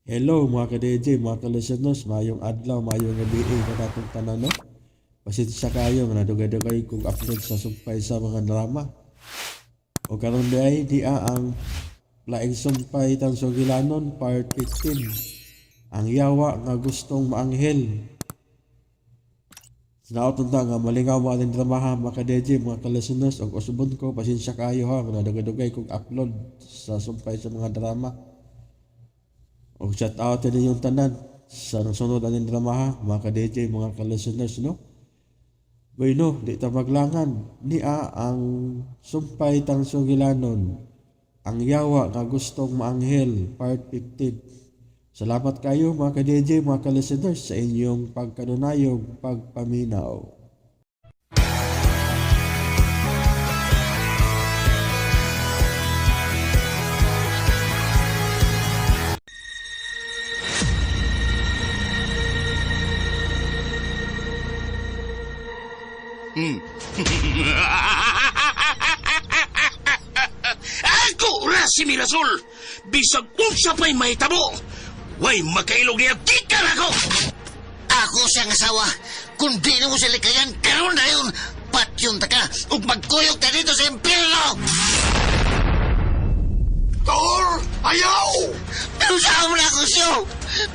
Hello mga ka-DJ, mga ka-listeners, maayong adlaw, maayong gabi kanatong tanan, no? Pasensya kayo nga nadugay-dugay kong upload sa sumpay sa mga drama. O karon di ay dia ang laing sumpay tang sugilanon part 15. Ang yawa nga gustong maanghel. Sinaot unta nga malingaw mo aning dramaha mga ka-DJ, mga ka-listeners, og usbon ko, pasensya kayo ha, nga nadugay-dugay kong upload sa sumpay sa mga drama. Og shout out din yung tanan sa sunod aning drama ha, mga ka-DJ, mga ka-listeners, no? Bueno, di ta maglangan. Nia ang sumpay tang sugilanon. Ang yawa nga gustong maanghel, part 15. Salamat kayo mga ka-DJ, mga ka-listeners sa inyong pagkanunayong pagpaminaw. Ako ra si Mirasol! Bisag unsa pa'y mahitabo! Way makailog niya gikan ako! Ako siyang asawa. Kung di na mo siya likayan, karon na yun. Patyon ta ka ug magkuyog ta dito sa impyerno. Tor! Ayaw! Pero saan mo na ako siyo?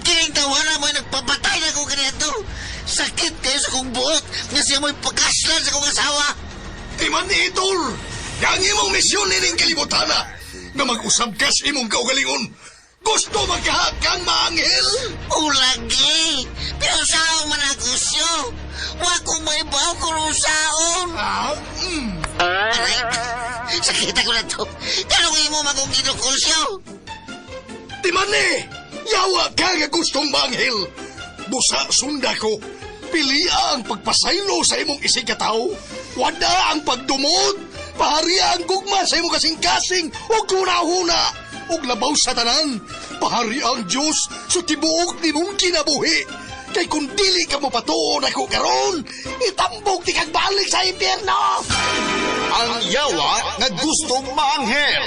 Kining tawana mo'y nagpapatay na akong ganito. Sakit kayo sa kong buot nga siya mo'y pagkaslan sa kong asawa. Di man ni Tor! Yang imong misyon nining kalibutana na mag-usab ka sa imong kaugalingon. Gusto magkahakang maanghel? O lagi! Pero saan man ako siyo? Wa ko may baw kung saon. Ah, mm. Aray, sakit ako na to. Tanong imo magong ginukol siyo. Di man ni! Yawa ka nga gustong maanghel! Busa sunda ko. Pilia ang pagpasaylo sa imong isigkataw. Wada ang pagdumot. Paharia ang gugma sa imong kasing-kasing ug hunahuna. Ug labaw sa tanan. Paharia ang Diyos sa tibuok nimong kinabuhi. Kay kung dili ka mo patuon ako karon, itambog ti kag balik sa impyerno. Ang yawa nga gustong maanghel.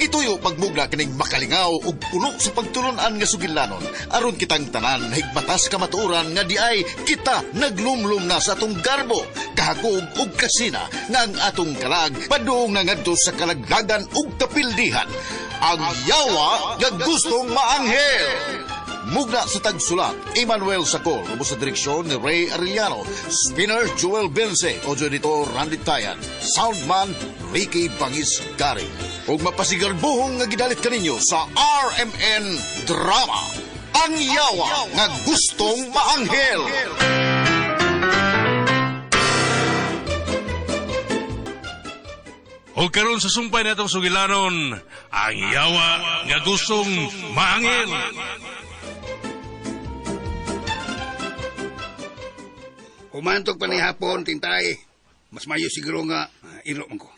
Gituyo pagmugna kining makalingaw ug puno sa pagtulun-an nga sugilanon aron kitang tanan higbatas kamatuoran nga diay kita naglumlum na sa atong garbo kahakog ug kasina nga ang atong kalag padung na ngadto sa kalaglagan ug kapildihan. Ang yawa nga gustong maanghel. Mugna sa tagsulat, Emmanuel Sacol, ubos sa direksyon ni Ray Arellano, Spinner Joel Bense, audio editor Randy Tayan, Soundman Ricky Bangis Gary. Ug mapasigarbuhong nga gidalit kaninyo sa RMN Drama, Ang Yawa nga Gustong Maanghel. O karon sa sumpay natong sugilanon, ang yawa nga gustong maangil. Humantog pa ni hapon, tintay. Mas mayo siguro nga iro man ko.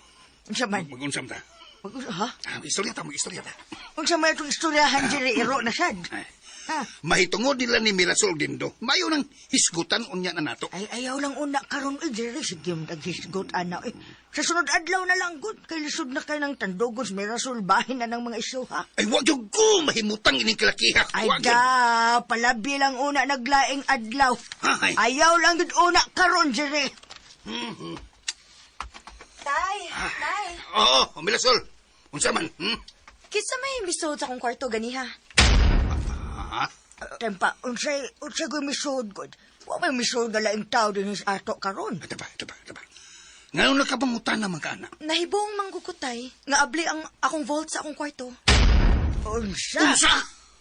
Unsa man? Mag-unsam ta. Ha? Ah, istorya ta, mag-istorya ta. Unsa man itong istoryahan diri iro na sad? Ha? Mahitungod nila ni Mirasol Dindo. Mayo nang hisgutan unya na nato. Ay ayaw lang una karon eh diri sige naghisgot ana eh. Sa sunod adlaw na lang gud kay lisod na kay nang tandugon sa Mirasol bahin na ng mga isu ha. Ay, wag yung ko mahimutang ining kalakiha. Ay Wag yun. da, palabi lang una naglaing adlaw. Ay. Ayaw lang gud una karon diri. Tay, tay. Oo, Mirasol. Unsa man? Hmm? Kinsa may misod sa akong kwarto ganiha? Ah, Tempa, unsay unsay ko'y misod gud. Wa may misod nga laing tao dinhi sa ato karon. ito pa, ito pa, ito pa. Ngayon nakapangutan naman ka, anak. Nahibong manggukutay nga abli ang akong vault sa akong kwarto. Unsa? Unsa?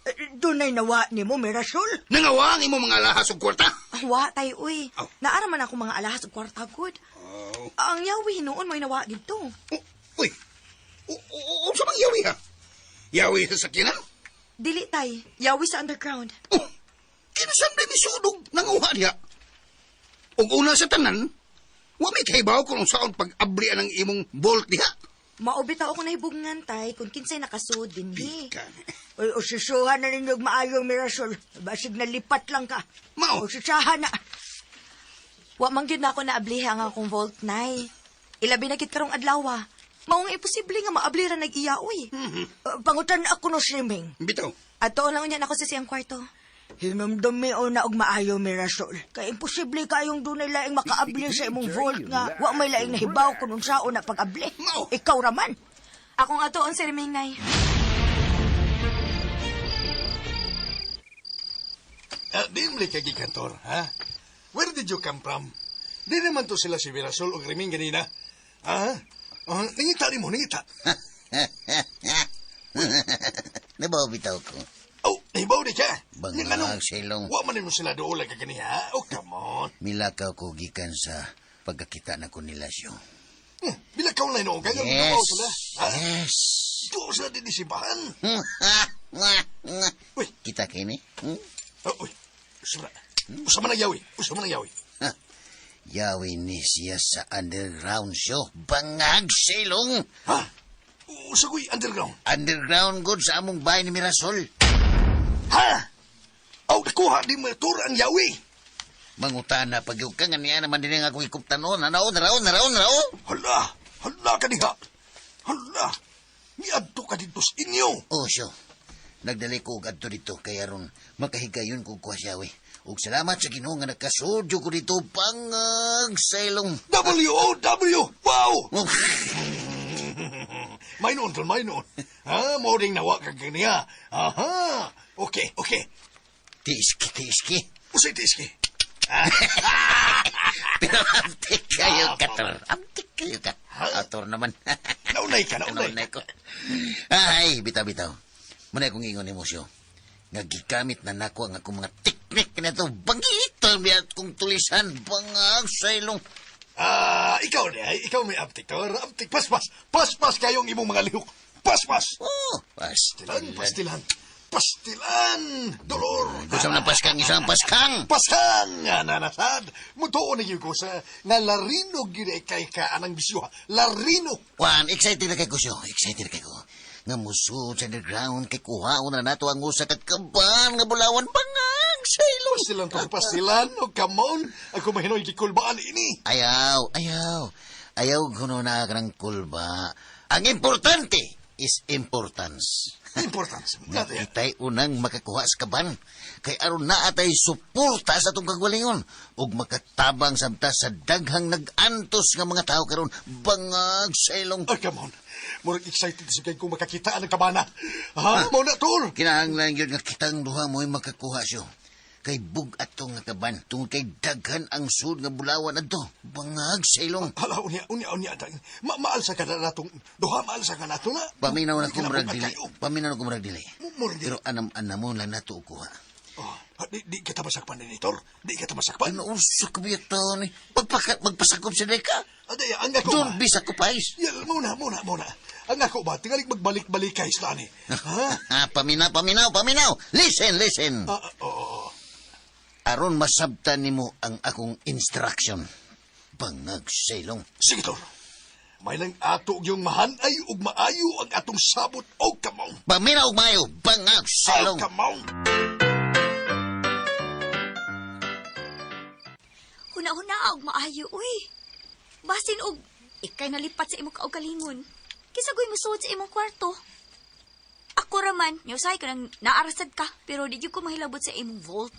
Eh, Dunay nawa nimo Mirasol? Nangawa ang imong mga alahas og kwarta. Wa tay uy. Aw. Naara man ako mga alahas ug kwarta gud. Oh. Ang yawi hinuon mo'y nawa didto. Oh, uy, unsa mang yawi ha? Yawi sa sakinan? Dili tay, yawi sa underground. Oh, kinasam na misunog nanguha niya. Ug una sa tanan, wa may kahibaw kung unsaon pag-abli ang imong bolt diha. Mao bitaw ako nahibugnan tay kung kinsay nakasud dinhi. Bika. Uy, usisuhan na ninyo og maayong Mirasol. Basig nalipat lang ka. Mao. Usisahan na. Wa man gyud nako naabliha ang akong vault nay. Ilabi na gid karong adlaw. Mao nga imposible nga maabli ra nag-iya uy. Pangutan ako no swimming. Bitaw. Adtoon lang unya nako sa siyang kwarto. Hinumdumi o na og maayo, Mirasol. Kay imposible kayong dunay laing makaabli sa imong vault nga wa may laing nahibaw kun unsaon na pag-abli. Mao. Ikaw raman. Akong atoon si Reming, Nay. Di mo kay gikantor, ha? Where did you come from? Di naman to sila si Mirasol o Griming ganina. Ha? Oh, nangita ni mo, nangita. Nabaw bitaw ko. Oh, nahibaw di ka. Bangag, Nga nganong, silong. Wa man nimo sila dool ka kaniya. Oh, come on. Milakaw ko gikan sa pagkakita na ko nila siyo. Bila ka online noon, kaya Yes. dumaw sila. Ha? Yes. Duo sila din simbahan. Uy. Kita kini? Hmm? Oh, uy. Usama na. Usama na yawi. Usama na yawi. Ha. Yawi ni siya sa underground show. Bangag silong. Ha? Usa ko'y underground. Underground good sa among bahay ni Mirasol. Ha? Aw, nakuha di mo tur ang yawi. Mangutana pag ka nga niya naman din ang akong ikuptanon. Nanaon, naraon, naraon, naraon. Hala, hala ka diha. Hala. Miadto ka dito sa inyo. Oh, siyo. Nagdali ko og adto dito kay aron makahigayon ko kuha siya we. Ug salamat sa Ginoo nga nakasudyo ko dito bangag sa ilong. W-O-W. Wow! Oh, May noon, tol, may noon. Ha, mo ring nawa ka kaniya. Aha. Okay, okay. Tiiski, tiiski. Usay tiski. Pero amtik kayo ka, Tor. Amtik kayo ka. Ator naman. Naunay ka, naunay. Naunay ko. Ay, bitaw, bitaw. Muna akong ingon ni Musyo. Nga gigamit na nako ang akong mga teknik na ito. Bangito ang biyat kong tulisan. Bangag sa ilong. Ah, ikaw ni ay, ikaw may aptik, tol. Aptik, paspas. Paspas kayong imong mga lihok. Paspas. Oh, Pastilan, pastilan. pastilan. Pastilan! Dolor! Gusto mo ng paskang isang paskang. Pasang! Nga nanasad! Mutuon na gyud ko sa nga larino gyud ay kay ka anang bisyo. Ha. Larino! Juan, excited na kay ko siyo. Excited na kay ko. Nga musod sa underground kay kuhaon na nato ang usa ka kaban nga bulawan bangag sa ilong. Pastilan to, pastilan! Oh, come on! Ako mahinoy gikulbaan ini. Ayaw, ayaw. Ayaw kuno na ng kulba. Ang importante is importance. Importance. Nga Natin. kita'y unang makakuha sa kaban. Kay aron naa tay suporta sa atong kagwalingon ug makatabang samta sa daghang nag-antos nga mga tao karon bangag sa ilong. Ay, come on. Murag excited sa kay kung makakita ang kabana. Ha? Mo na, tol! Kinahanglan gyud nga kitang duha mo'y makakuha siyo. Kay bug-at to nga kaban tungod kay daghan ang sud nga bulawan adto. Bangag sa ilong. Hala, unya, unya, unya. Ma maalsa ka na natong, duha, maalsa ka nato na. Paminaw na kong murag Kinabukat dili. kayo. Paminaw na kong murag dili. Murag dili. Pero anam-anam mo lang nato og kuha. Oh, di kita masakpan ni Tor. Di kita masakpan. Ano uso ka ba ni? Magpasakop sa deka. Aday, ang ako ba? Don't be sacrifice. Yal, muna, muna, muna. Ang ako ba, tingalig magbalik-balik kay isla ni. Ha? Ah, paminaw, paminaw, paminaw. Listen, listen. Ah, ah, oo, oo. Aron masabtan nimo ang akong instruction. Bangag sa ilong. Sige, Tor. May lang ato yung mahanay ug maayo ang atong sabot og kamong. Paminaw og maayo, bangag sa Og ilong. kamong. Huna-huna og maayo uy. Basin og ikay nalipat sa imong kaugalingon. Kisagoy musuod sa imong kwarto. Ako raman, nyusay ko nang naarasad ka, pero di gyud ko mahilabot sa imong vault.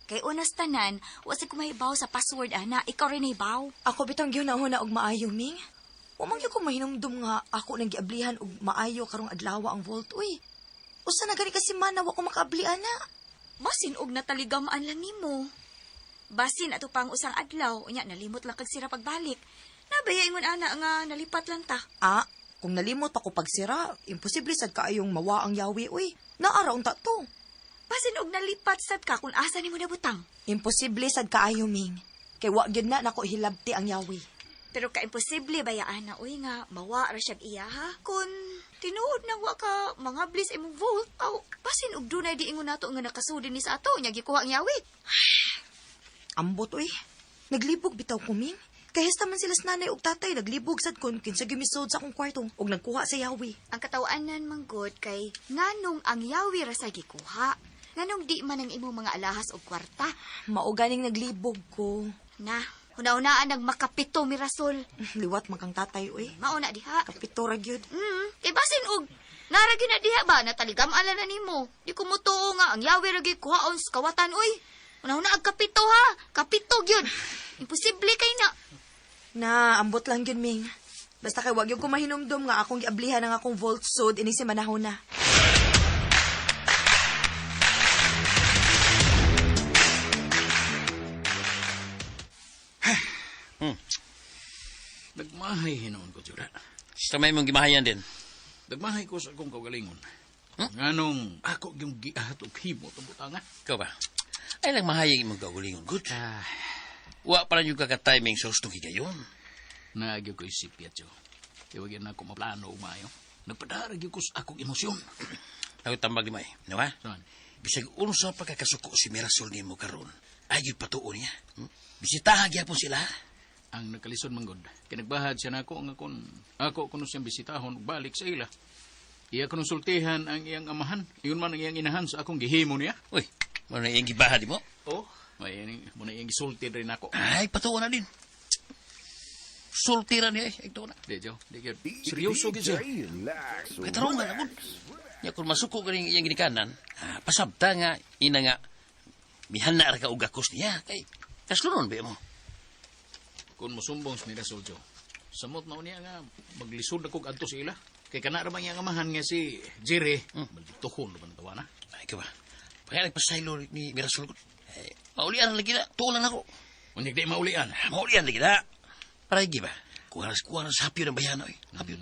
Kay unas tanan, wa sad ko mahibaw sa password ana, ikaw rin nahibaw. Ako bitong gihuna-huna og maayo, Ming. Wa man gyud ko mahinumdum nga ako nang giablihan og maayo karong adlaw ang vault, uy. Usa na gani kasi man na wa ko makaabli ana. Basin og nataligamaan lang nimo. Basin ato pang usang adlaw, unya nalimot lang kag sira pagbalik. Nabaya ingon ana nga nalipat lang ta. Ah, kung nalimot pa ko pagsira, imposible sad kaayong mawa ang yawi, uy. Naara unta to. Basin og nalipat sad ka kung asa nimo nabutang. Imposible sad kaayo, Ming. Kay wa gyud na nako hilabti ang yawi. Pero ka-imposible ba ana uy nga mawa ra siyag iya ha? Kun tinuod nang wa ka mga bliss imong vault, aw basin og dunay di ingon nato nga nakasudi ni sa ato nya gikuha ang yawi. Ambot, uy. Naglibog bitaw ko, Ming. Kay hasta man sila sa nanay ug tatay, naglibog sad kon kinsa gimisod sa akong kwarto ug nagkuha sa yawi. Ang katawanan manggod kay nganong ang yawi ra sa gikuha. Nganong di man ang imong mga alahas og kwarta. Mao ganing naglibog ko. Na, huna-hunaan nag makapito mirasol. Liwat man kang tatay, uy. Mao na diha. Kapito ra gyud. Kay basin og Nara gyud na diha ba nataligam ala na nimo. Di ko motuo nga ang yawi ra gyud kuhaon sa kawatan oy. Una-una ag kapito ha. Kapito gyud. Imposible kay na. Na, ambot lang gyud, Ming. Basta kay wag gyud ko mahinumdum nga akong giablihan ang akong vault sod ining simanahon na. Nagmahay hinoon ko, Jura. Sa may mong gimahayan din. Nagmahay ko sa akong kaugalingon. Nganong ako yung giahat og himo itong butanga. Ikaw ba? Ay lang mahayag imong kaugalingon. Good. Ah, Wa pa lang yung kaka-timing sa hustong higayon. Naagyo ko isip ya, Joe. Iwag yan ako maplano umayo. Nagpadarag ko sa akong emosyon. Ako tambag limay. No ha? Saan? Bisag unsa pa kakasuko si Mirasol nimo karon. Ay gyud patuo niya. Bisitaha gyapon sila. Ang nakalisod manggod. Kinagbahad siya nako nga kun ako kuno siyang bisitahon ug balik sa ila. Iya konsultihan ang iyang amahan. Iyon man ang iyang inahan sa akong gihimo niya. Uy, mo na iyang gibahad mo? Oh, may mo na iyang gisulti rin ako. Ay, patuo na din. Sultira niya eh. Ay, tuo na. Di, Joe. Di, gyud. Seryoso gyud siya. Katarungan ako. Nya kung masuko ganing iyang ginikanan, pasabta nga, ina nga, mihana ra ka og gakos niya. Kay, kaslunon ba mo? Kung mosumbong si Mirasol, Joe, samot na niya nga maglisod ako og adto sa ila. Kay kana ra man iyang amahan nga si Jerry, maldituhon ra man tawa na. Ay, ka ba? Pagka nagpasaylo ni Mirasol ko, eh, maulian lagi na, tuo lang ako. Unyag di maulian. Maulian lagi na. Para ba? Kuha na sa hapyo ng bayano eh. Hapyo.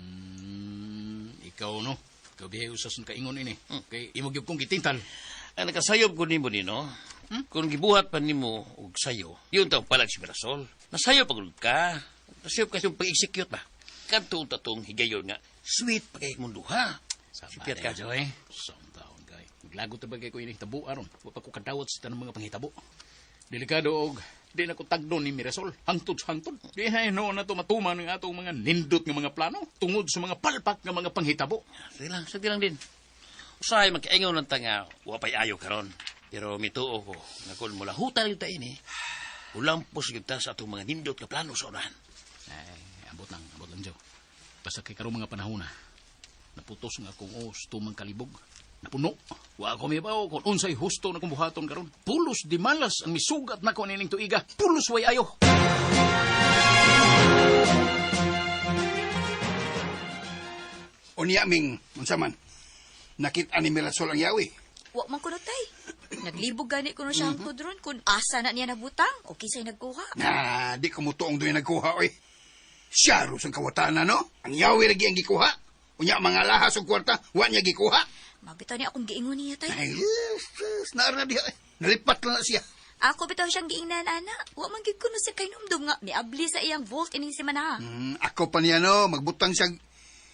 Ikaw no. Ikaw bihay usas ng kaingon ini. Kay imo gyud kong gitintal. Ang nakasayob ko nimo nino, kung gibuhat pa nimo og sayo, yun taong palag si Mirasol. Nasayo pag ka. Nasayo ka yung pag-execute ba? Kanto ta tong higayon nga, sweet pa kay mundo ha. Sipiyat ka. Joy. Sa taon kay. Maglagot ta ba kay ko ini tabo aron. Wa pa ko kadawat sa tanang mga panghitabo. Delikado og di na ko tagdon ni Mirasol. Hangtod sa hangtod. Di hay no na to matuman ang atong mga nindot nga mga plano tungod sa mga palpak nga mga panghitabo. Sige lang, sige lang din. Usahay magkaingaw ng tanga, wa pa'y ayo karon. Pero mituo ko, nga kung mula hutan yung ta ini, ulampos gyud ta sa atong mga nindot nga plano sa unahan. Ay, abot lang, Joe. Basta kay karong mga panahon na, naputos nga akong os tumang kalibog. Napuno. Wa ako mibaw kung unsay husto na kong buhaton karon. Pulos di malas ang misugat na ko nining tuiga. Pulos way ayo. Unya ming, unsa man. Nakita ni Mirasol ang yawi. Wa man kuno tay. Naglibog gani kuno siya hangtod ron kun asa na niya nabutang o kinsay nagkuha. Na, di ko mutuong doon nagkuha, oy. Siya ro sang kawatana, no? Ang yawi lagi ang gikuha. Unya mga lahas og kwarta, wa niya gikuha. Mabitaw niya akong giingon niya tay. Ay, yes, naara diha. Eh. Nalipat lang na siya. Ako bitaw siyang giingnan ana. Wa man gyud kuno siya kahinumdum nga miabli sa iyang vault ining semana. Ako pa niya, no? Magbutang siya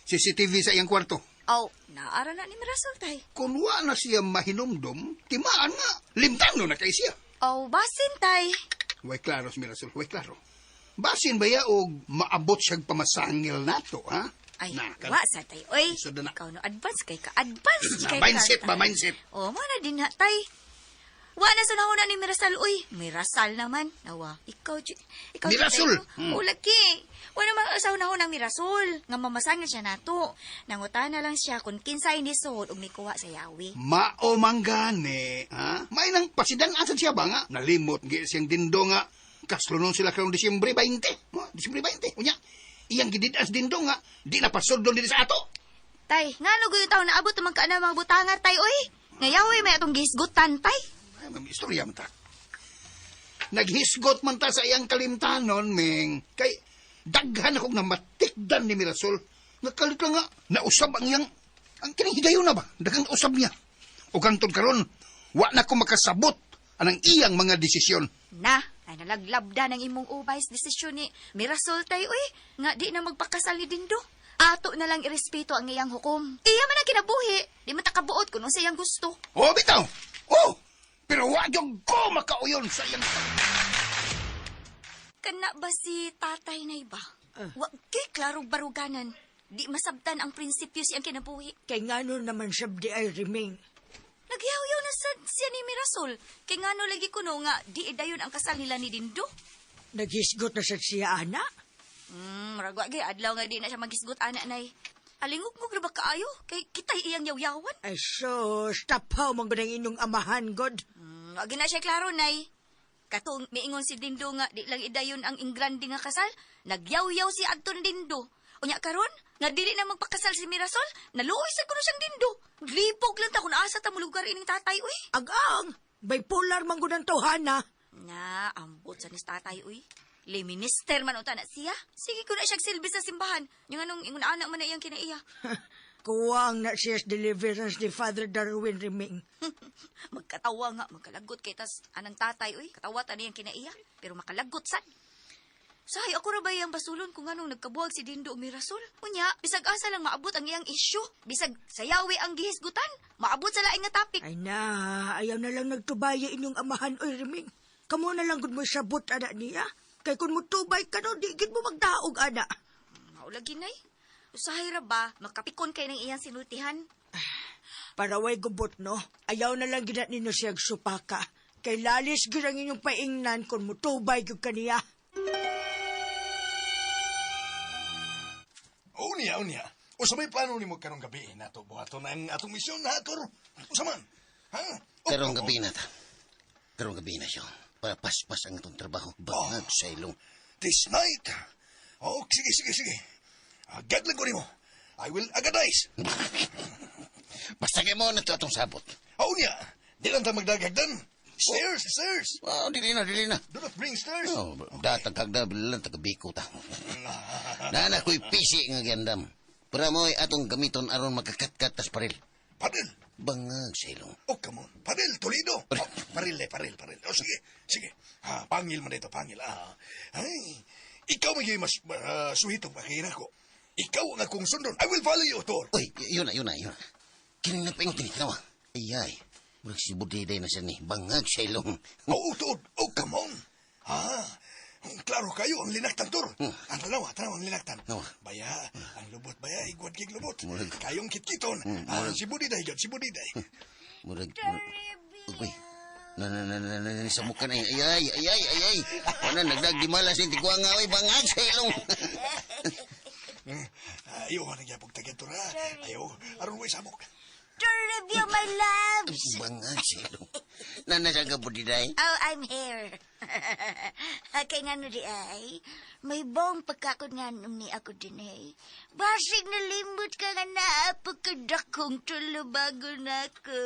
CCTV sa iyang kwarto. Aw, naara na ni Mirasol tay. Kung wa na siya mahinumdum, timaan nga. Limtano na kay siya. Aw, basin tay. Way klaro, Mirasol, way klaro. Basin ba ya og maabot siyang pamasangil nato, ha? Ay, Na, wa sa tay. Oy, Isod na na. ikaw no advance kay ka. Advance kay ka. Mindset ba, mindset? O, mo na din na tay. Wa na sa nahuna ni Mirasal, uy. Mirasal naman. Nawa, ikaw, ikaw, Mirasol. Tay, no? Ulaki. Wa naman sa unahon ang Mirasol. Nga mamasangil siya nato. Nangutana lang siya kung kinsay ni suod og mikuha sa yawi. Mao manggani, ha? May nang pasidan asad siya ba nga? Nalimot gi siyang dindo nga. Kaslunon sila karong Disyembre 20. Oh, Disyembre 20. Unya, iyang gididas dindo nga. Di na pasudlon dinhi sa ato. Tay, nga no gayud taon naabot man ka na mga butangar tay, uy. Nga yawi may atong gihisgutan, tay. Ay, ma'am, istorya man ta. Naghisgot man ta sa iyang kalimtanon, Ming. Kay daghan akong namatikdan ni Mirasol. Nakalit lang nga, nausab ang iyang, ang kining higayon na ba? Daghang usab niya. O kantod karon, wa na ko makasabot anang iyang mga desisyon. Na, ay nalaglabda ng imong ubay sa desisyon ni Mirasol tay, uy. Nga di na magpakasal ni Dindo. Ato na lang irespeto ang iyang hukom. Iya man ang kinabuhi. Di man ta kabuot kung unsa iyang gusto. O, bitaw! Oh! Pero wa gyud ko makauyon sa iyang... Kana ba si tatay na iba? Wa kay klarong baruganan. Di masabtan ang prinsipyo siyang kinabuhi. Kay ngano naman sab di ay riming. Nagyaw-yaw na sad siya ni Mirasol. Kay ngano lagi kuno nga di idayon ang kasal nila ni Dindo. Naghisgot na sad siya, ana. Murag wa gyud adlaw nga di na siya maghisgot ana nay. Alingog-ngog ra ba kaayo? Kay kita'y iyang yawyawan. Ay sus, tapaw man gud ang inyong amahan, God. Wag na siya klaro, Nay. Katong miingon si Dindo nga di lang idayon ang ingrande nga kasal, nagyaw-yaw si Anton Dindo. Unya karon, nga dili na magpakasal si Mirasol, naluoy sa kuno siyang Dindo. Glipog lang ta kung asa ta molugar ining tatay, uy. Agang, bipolar man gud ang tawhana. Na, ambot sa nis tatay, uy. Le minister man unta na siya. Sige ko na siya silbi sa simbahan. Yung anong ingon anak man na iyang kinaiya. Kuwang na siya sa deliverance ni Father Darwin Riming. Magkatawa nga, magkalagot kay tas anang tatay, uy. Katawa ta niyang kinaiya, pero makalagot sad. Sahay, ako ra ba iyang basulon kung anong nagkabuwag si Dindo og Mirasol? Unya, bisag asa lang maabot ang iyang issue. Bisag sayawi ang gihisgutan, maabot sa laing nga topic. Ay na, ayaw na lang nagtubaya inyong amahan, oy Riming. Kamo na lang gud mo sabot ana niya. Kay kung mutubay ka no, di gid mo magdaog ana. Maulagi nay. Usahay ra ba, makapikon kay ng iyang sinultihan? Para way gubot no, ayaw na lang gid ninyo siya supaka. Kay lalis gid ang inyong paingnan kung mutubay gyud kaniya. Unya, unya. Usa may plano nimo karong gabi nato buhaton ang atong misyon na Tor. Usa man. Ha? Oh, Karong oh, gabi na ta. Karong gabi na siya. Para paspas ang itong trabaho. Bangag sa ilong. This night. Oh, sige, sige, sige. Agad lang ko nimo. I will agadize. Basta kay mo na ito atong sabot. Oh, unya. Di lang ta magdagagdan. Stairs, stairs. Wow, dili na, dili na. Do not bring stairs. Oh, datag kagda lang tagabiko ta. Nana ko'y pisi nga gandam. Para mo'y atong gamiton aron makakatkat tas paril. Padel. Bangag sa ilong. Oh, come on. Paril, Toledo. Oh, paril, eh, paril, paril. Oh, sige, sige. Ha, pangil man dito, pangil. Ah. Ay, ikaw magiging mas suhitong makira ko. Ikaw ang akong sundon. I will follow you, Tor. Uy, yun na, yun na, yun na. Kining napaingot ni Tinawa. Ay, ay. Murag si Budiday na siya ni. Bangag sa ilong. Oh, Tor. Oh, come on. Ah, klaro kayo ang linaktan, Tor. Ang tanawa, tanawa ang linaktan. No. Baya, ang lubot, baya, igwad kig lubot. Murag. Kayong kitkiton. Ah, si Budiday, gad, si Budiday. Murag, murag. Uy. Na, na, na, na, na, na, sa mukha na. Ay, ay, ay, ay, ay, ay. Wala, nagdag di malas yung tigwa nga, oy, bangag sa ilong. Ayaw, nagyapog tagyan, Tor, ha? Ayaw, aron way samok. To review my loves. Bangag sa ilong. Nana siya ka, Budiday. Oh, I'm here. Kay nga di ay, may bong pagkakon nga ni ako din eh. Basig nalimot ka nga na pagkadakong tulubago na ako.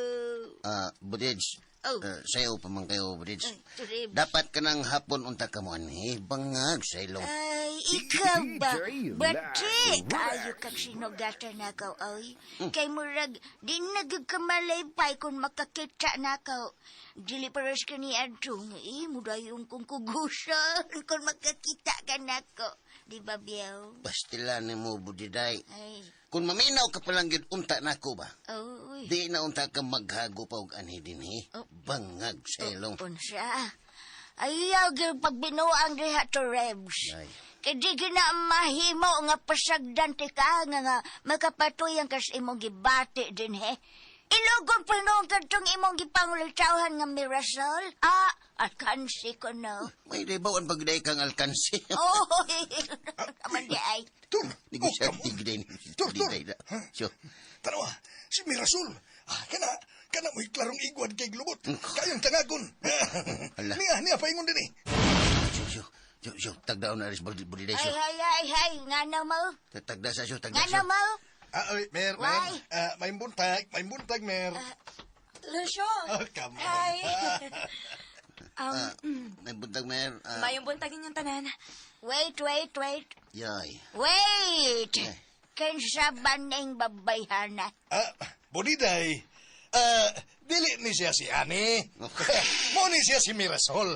Ah, Budids. Oh. Sayo pa man kayo, Budids. Ay, Turebs. Dapat ka ng hapon unta ka mo, eh. Bangag sa ilong. Ay, ikaw ba? Bati, kaayo kang sinugatan na ako, oy. Kay murag, di nagkamalay kung makakita na ako. Dili pares ka ni Adong, eh, mudayong kong kugusa kung makakita ka na ako. Di ba, Biyaw? Pastilan ni mo, Budiday. Ay, Kung maminaw ka palang yun, unta na ako ba? oy. Di na unta ka maghago pa og anhi din, eh. Oh. Bangag sa ilong. Unsa? Ayaw, gyud pagbinuang diha to Rebs. Ay. Kay di gina mahimo nga pasagdan ti ka nga nga makapatuyan kas imong gibati din he. Ilugon pa noong kadtong imong gipangulitawhan nga Mirasol. Ah, alkansi ko no. May ribawan pag day kang alkansi. Oh, naman di ay. Tor, oh, Negosyante come on. gid ni. Tor, Tor. Budiday na. Ha? So, Tanawa, si Mirasol. Ah, kana, kana mo'y klarong igwad kay glubot. Kayong tangagon. Ala. Niya, niya, paingon din eh. so, so, so, so, tagdaon na rin Budiday, Ay, so. ay, ay, ay, nga na mo. Tagda sa, so, tagda Nga sa. na mo. Ah, oy, Mer, Mer. Why? Ah, may buntag, Mer. Lucio! Oh, come on. Hi! May buntag, Mer. Ah, Mayong buntag inyong tanan. Wait, wait, wait. Yay. Wait! Ay. Kinsa ba ning babayhana? Ah, Boniday. Ah, dili ni siya si Ani. Mo ni siya si Mirasol.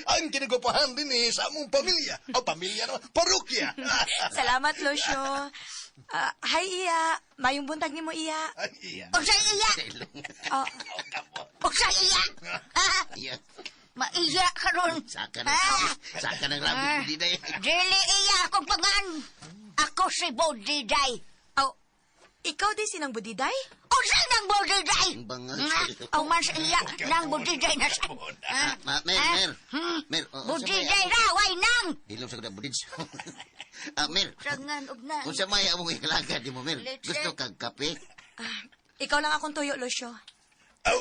Ang kinagupahan din eh sa among pamilya. O pamilya naman, parokya. Salamat, Lucio. Ah, hi, Iya. Mayong buntag nimo, Iya. Ay, iya. Unsay iya? Oh, Unsay iya? Ah, Yeah. maiya karon. Saka ng, Ah! saka ng rabbit, Budiday. Dili iya akong pangan. Ako si Bodiday. oh, ikaw din sinang budiday? Unsay nang Bodiday? Ang bangag. Nga, aw man sa iya nang Bodiday na sa. Ah, ma, Mer, Ah? Mer. Hmm? Mer, oh, Bodiday ra way nang. Hilom sa kuda, Budids. Ah, Mir. Sangan og na. Kung sa may among ikalagad di mo, Mir. Leche. Gusto kag kape? Ikaw lang akong tuyo, Lucio. Aw,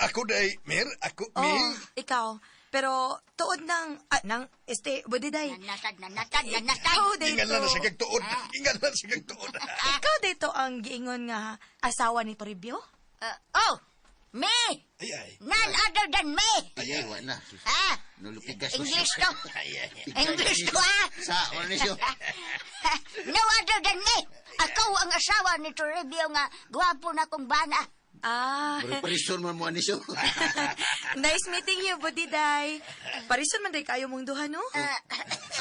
ako day, Mir, ako, Oh, Mir. ikaw. Pero tuod ng, ng, este, Budiday. Nanatad, nanatad, nanatad. Ikaw dito. Ingan lang na sa kagtuod. Ingan lang sa kagtuod. Ikaw dito ang giingon nga asawa ni Toribio? Oh, me! Ay, ay. None other than me! Ay, ay, wala. Ha? Nulupigas English to. English to, ha? Sa, ano niyo? No other than me! Ako ang asawa ni Toribio nga gwapo na kong bana. Ah, Parison man mo, anisyo. nice meeting you, Budiday. Parison man day kayo mong duha, no? Ah,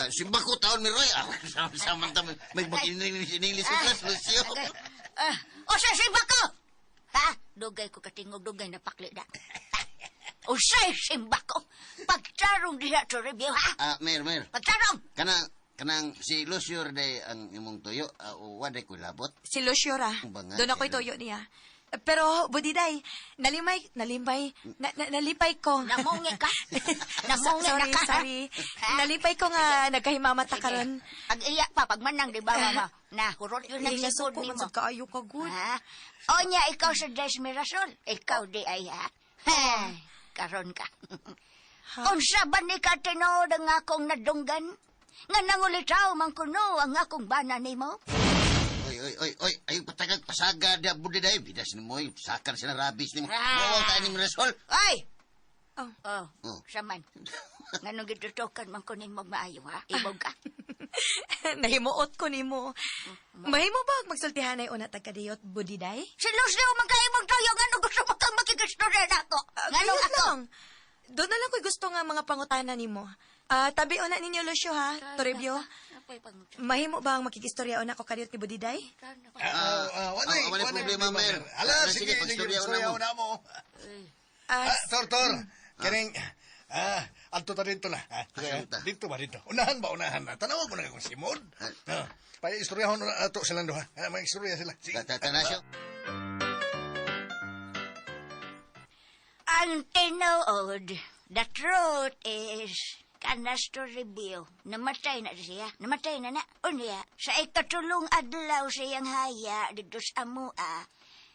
simba ko taon, Miroy. Ah, sama-sama ta, may mag-English sa class, Lucio. Ah, o sa simba ko! Ha? Dugay ko katingog, dugay na pakli na. Usay simba ko! Pagtarong diha, Toribio, ha? Ah, Mir, Mir. Pagtarong! Kanang si Lucio day ang imong tuyo, waday ko labot. Si Lucio ra. Bangag, Doon ako'y eh. tuyo niya. Pero, Budiday, nalipay ko. Namungi ka? Namungi na Sorry, ka, ha? sorry. Nalipay ko nga nagkahimamata karon. Pag iya pa, pagmanang, di ba, mama? Na, hurot yun ang Eh, nga sigod suko man nimo. sad kaayo ka good. Ha? O niya, ikaw sa Des Mirasol. Ikaw di ay, ha? Ha, karon ka. Unsa ba ni ka tinuod ang akong nadunggan? Nga nangulitaw man kuno ang akong bana nimo? Oy, oy, oy, oy, ay patagag pasaga da Budiday. Bidas ni mo, sakar sila rabis ni mo. Ah. Mawag ka ni Mirasol. Ay! Oh. Oh, Oh. saman. Nganong gitutukan man ko nimo maayo, ha? Ibog ka. Nahimuot ko nimo. Mahimo ba magsultihanay una tag kadiyot, Budiday? Si Lucio man kayo mong tuyo, ngano gusto mo kang makikistorya na ako? Nganong Ayun ako? lang. Doon na lang ko'y gusto nga mga pangutana nimo. Ah, tabi una ninyo, Lucio, ha? Toribio. Mahimo ba ang makikistorya una ko kadiyot ni Budiday? Walay, Walay problema, Mer. Ala, Ah, sige, sige, sige, pagstorya istorya una una mo. Ah, Ah, Tor, Tor. Kaning, adto ta dito na. Ah, Asa ta? dito ba, dito? Unahan ba, unahan na. Tanawa ko na kung simod. Ah. Ah, pa istoryahon na ato silang duha. Ah, mga istorya sila. Sige. Tatanasyo. Ang tinuod, the truth is, kanas to review, namatay na siya, namatay na na. Unya, sa ikatulong adlaw siyang haya dito sa amua,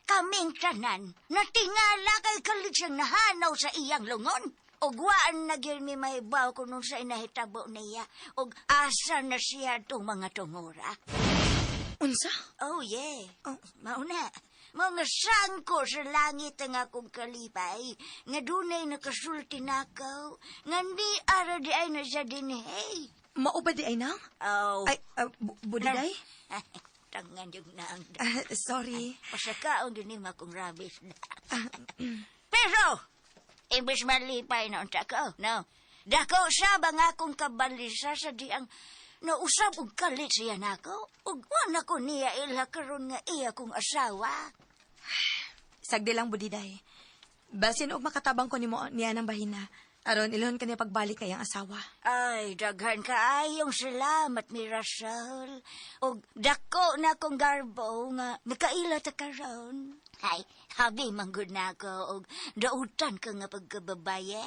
kaming tanan, natingala kay kalit siyang nahanaw sa iyang lungon. Og waan na gyud mi mahibaw kung nung sa inahitabo niya, og asa na siya itong mga tungura. Unsa? Oh, yeah. Oh. Mauna. Mga sangko sa langit ang akong kalipay, nga dunay nakasulti nakaw, nga di ara di ay na siya din, hey. Mao ba di ay nang? Oh. Ay, Budiday? Tangan yung naang. Ah, sorry. Pasakaon din nimo akong rabis na. Pero, imbis malipay na unta ko, no? Dako sa bang akong kabalisa sa di ang nausab og kalit siya nako, ug wa na ko niya ilha karon nga iya kong asawa. Sagdi lang, Budiday. Basin og makatabang ko nimo niya ng bahina. Aron ilhon ka niya pagbalik kayang asawa. Ay, daghan kaayong salamat, Mirasol. Og dako na akong garbo nga nakaila ta karon. Ay, habi manggod na ako og dautan ka nga pagkababaye.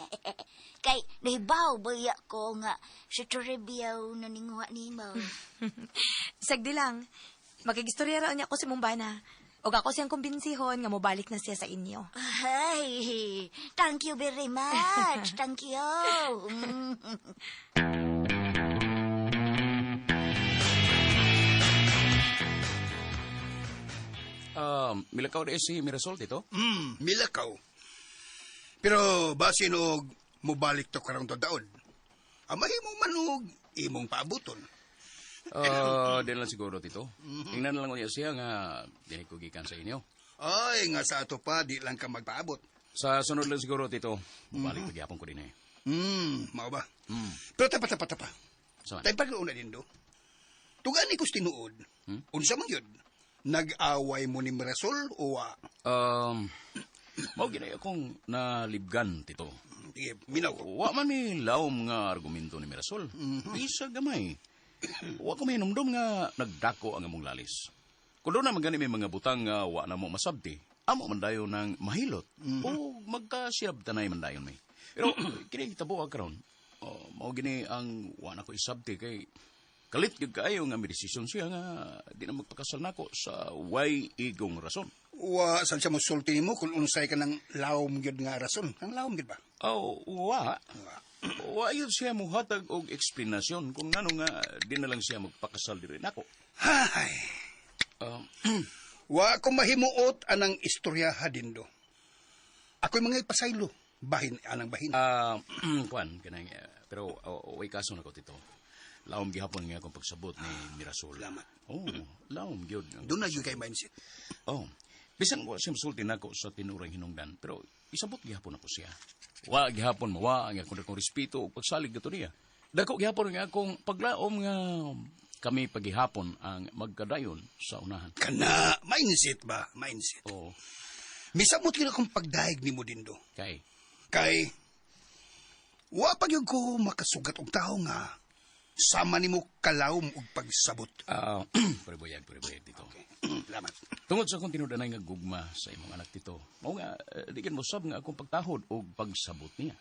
Kay nahibaw baya ko nga si Toribio naninguha nimo. Sagdi lang. Makigistorya raon niya ako si Mumbana. Og ako siyang kumbinsihon nga mobalik na siya sa inyo. Ay, thank you very much. Thank you. Mm. Milakaw na si Mirasol, Tito? Milakaw. Pero basin og mobalik to karong daon. Amay mo manog imong paabuton. Di lang siguro, Tito. Tingnan na lang unya siya nga dili ko gikan sa inyo. Ay, nga sa ato pa, di lang ka magpaabot. Sa sunod lang siguro, Tito. Mobalik mm pagyapon ko din eh. Mao ba? Pero tapa, tapa, tapa. Saan? Tayo pag-una din do. Tugan ni kus tinuod. Unsa man yun? Nag-away mo ni Mirasol o wa? Mao ginay akong nalibgan, Tito. Sige, minaw ko. Wa man mi lawom nga argumento ni Mirasol. Bisa gamay. Wa ko minumdum nga nagdako ang among lalis. Kung doon naman gani may mga butang nga wa na mo masabti, amo man dayon ng mahilot o magkasirab tanay man dayon mi. Pero kini hitabo karon. Oh, mao gini ang wa na ko isabti kay Kalit gyud kaayo nga may desisyon siya nga di na magpakasal nako sa way igong rason. Wa saan siya mosulti nimo kung unsay ka ng lawom gyud nga rason. Ang lawom gyud ba? Oh, wa. Wa yun siya muhatag og eksplanasyon kung ngano nga di na lang siya magpakasal diri nako. Hay. Wa ko mahimuot anang istorya ha, Dindo. Ako'y mga ipasaylo. Bahin anang bahin. Kuan kanang pero way kaso nako, Tito. Laom gihapon nga akong pagsabot ni Mirasol. Salamat. Oh, laom gyud. Doon na gyud kay mindset. Oh. Bisan wa siya musulti nako sa tinurang hinungdan, pero isabot gihapon ako siya. Wa gihapon mawa ang akong dakong respeto ug pagsalig gato niya. Dako gihapon nga akong paglaom nga kami pagihapon ang magkadayon sa unahan. Kana, mindset ba? Mindset. Oo. Misabot gyud akong pagdayeg nimo, Dindo. Kay? Kay, wa pa gyud ko makasugat og tawo nga sama nimo kalawom og pagsabot. Ah, pre buyag, Tito. Okay. Salamat. Tungod sa akong tinud-anay nga gugma sa imong anak, Tito, mao nga di gyud mo sab nga akong pagtahod og pagsabot niya.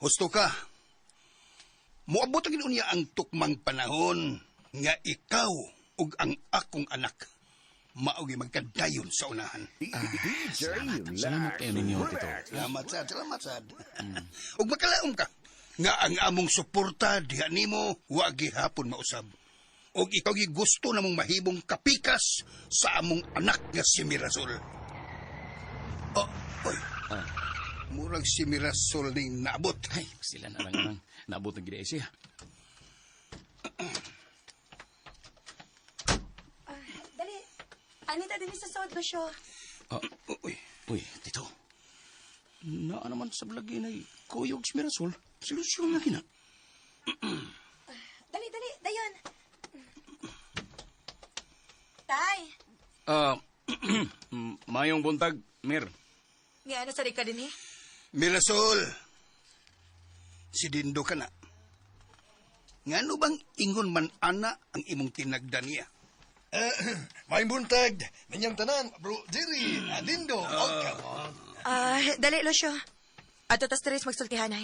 Husto ka. Moabot ang niya ang tukmang panahon nga ikaw ug ang akong anak maogi magkadayon sa unahan. Salamat. Salamat kayo ninyo, Tito. Salamat sad, salamat sad. Ug makalaom ka nga ang among suporta diha nimo wa gihapon mausab. Ug ikaw gi gusto namong mahimong kapikas sa among anak nga si Mirasol. Oh, oy. Murag si Mirasol ning naabot. Ay, sila na lang lang. Naabot na gid siya. Dali. Anita din sa sod, Lucio. Ah, uy. Uy, Tito. Naa naman sa lagi na kuyog si Mirasol. Si Lucio nga kina. Dali, dali. Dayon. Tay. Mayong buntag, Mir. Nga ano sa ka din eh? Mirasol, si Dindo ka na. Ngano bang ingon man ana ang imong tinagda niya? May buntag. Ninyang tanan, bro Jerry, Dindo. Oh, come on. Dali, Lucio. Ato tas tres magsultihan ay.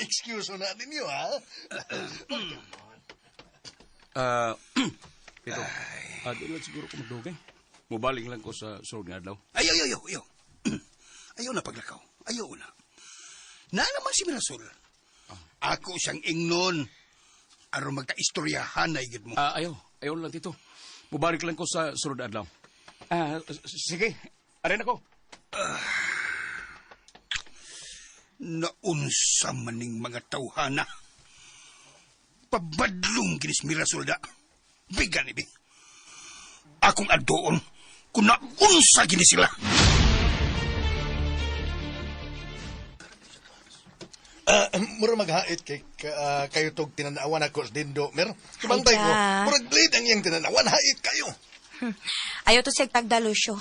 Excuse na ninyo, ha? Tito, di lang siguro ko magdugay. Mubaling lang ko sa sulod nga adlaw. Ayaw, ayaw, ayaw, ayaw. Ayaw na paglakaw. Ayaw na. Na naman si Mirasol. Ako siyang ingnon. Aron magkaistoryahan na igid mo. Ayaw. Ayaw lang, Tito. Mubalik lang ko sa sulod adlaw. Sige. Arin ako. Naunsa maning mga tawhana. Pabadlong kinis Mirasol da. Bigan ibi. Akong adoon kung naunsa gini sila. Mura maghait kay kayo tog tinanawan ako sa Dindo, Mer. Kabantay ko, murag blade ang iyang tinanawan, hait kayo. Ayaw to siya tagda, Lucio.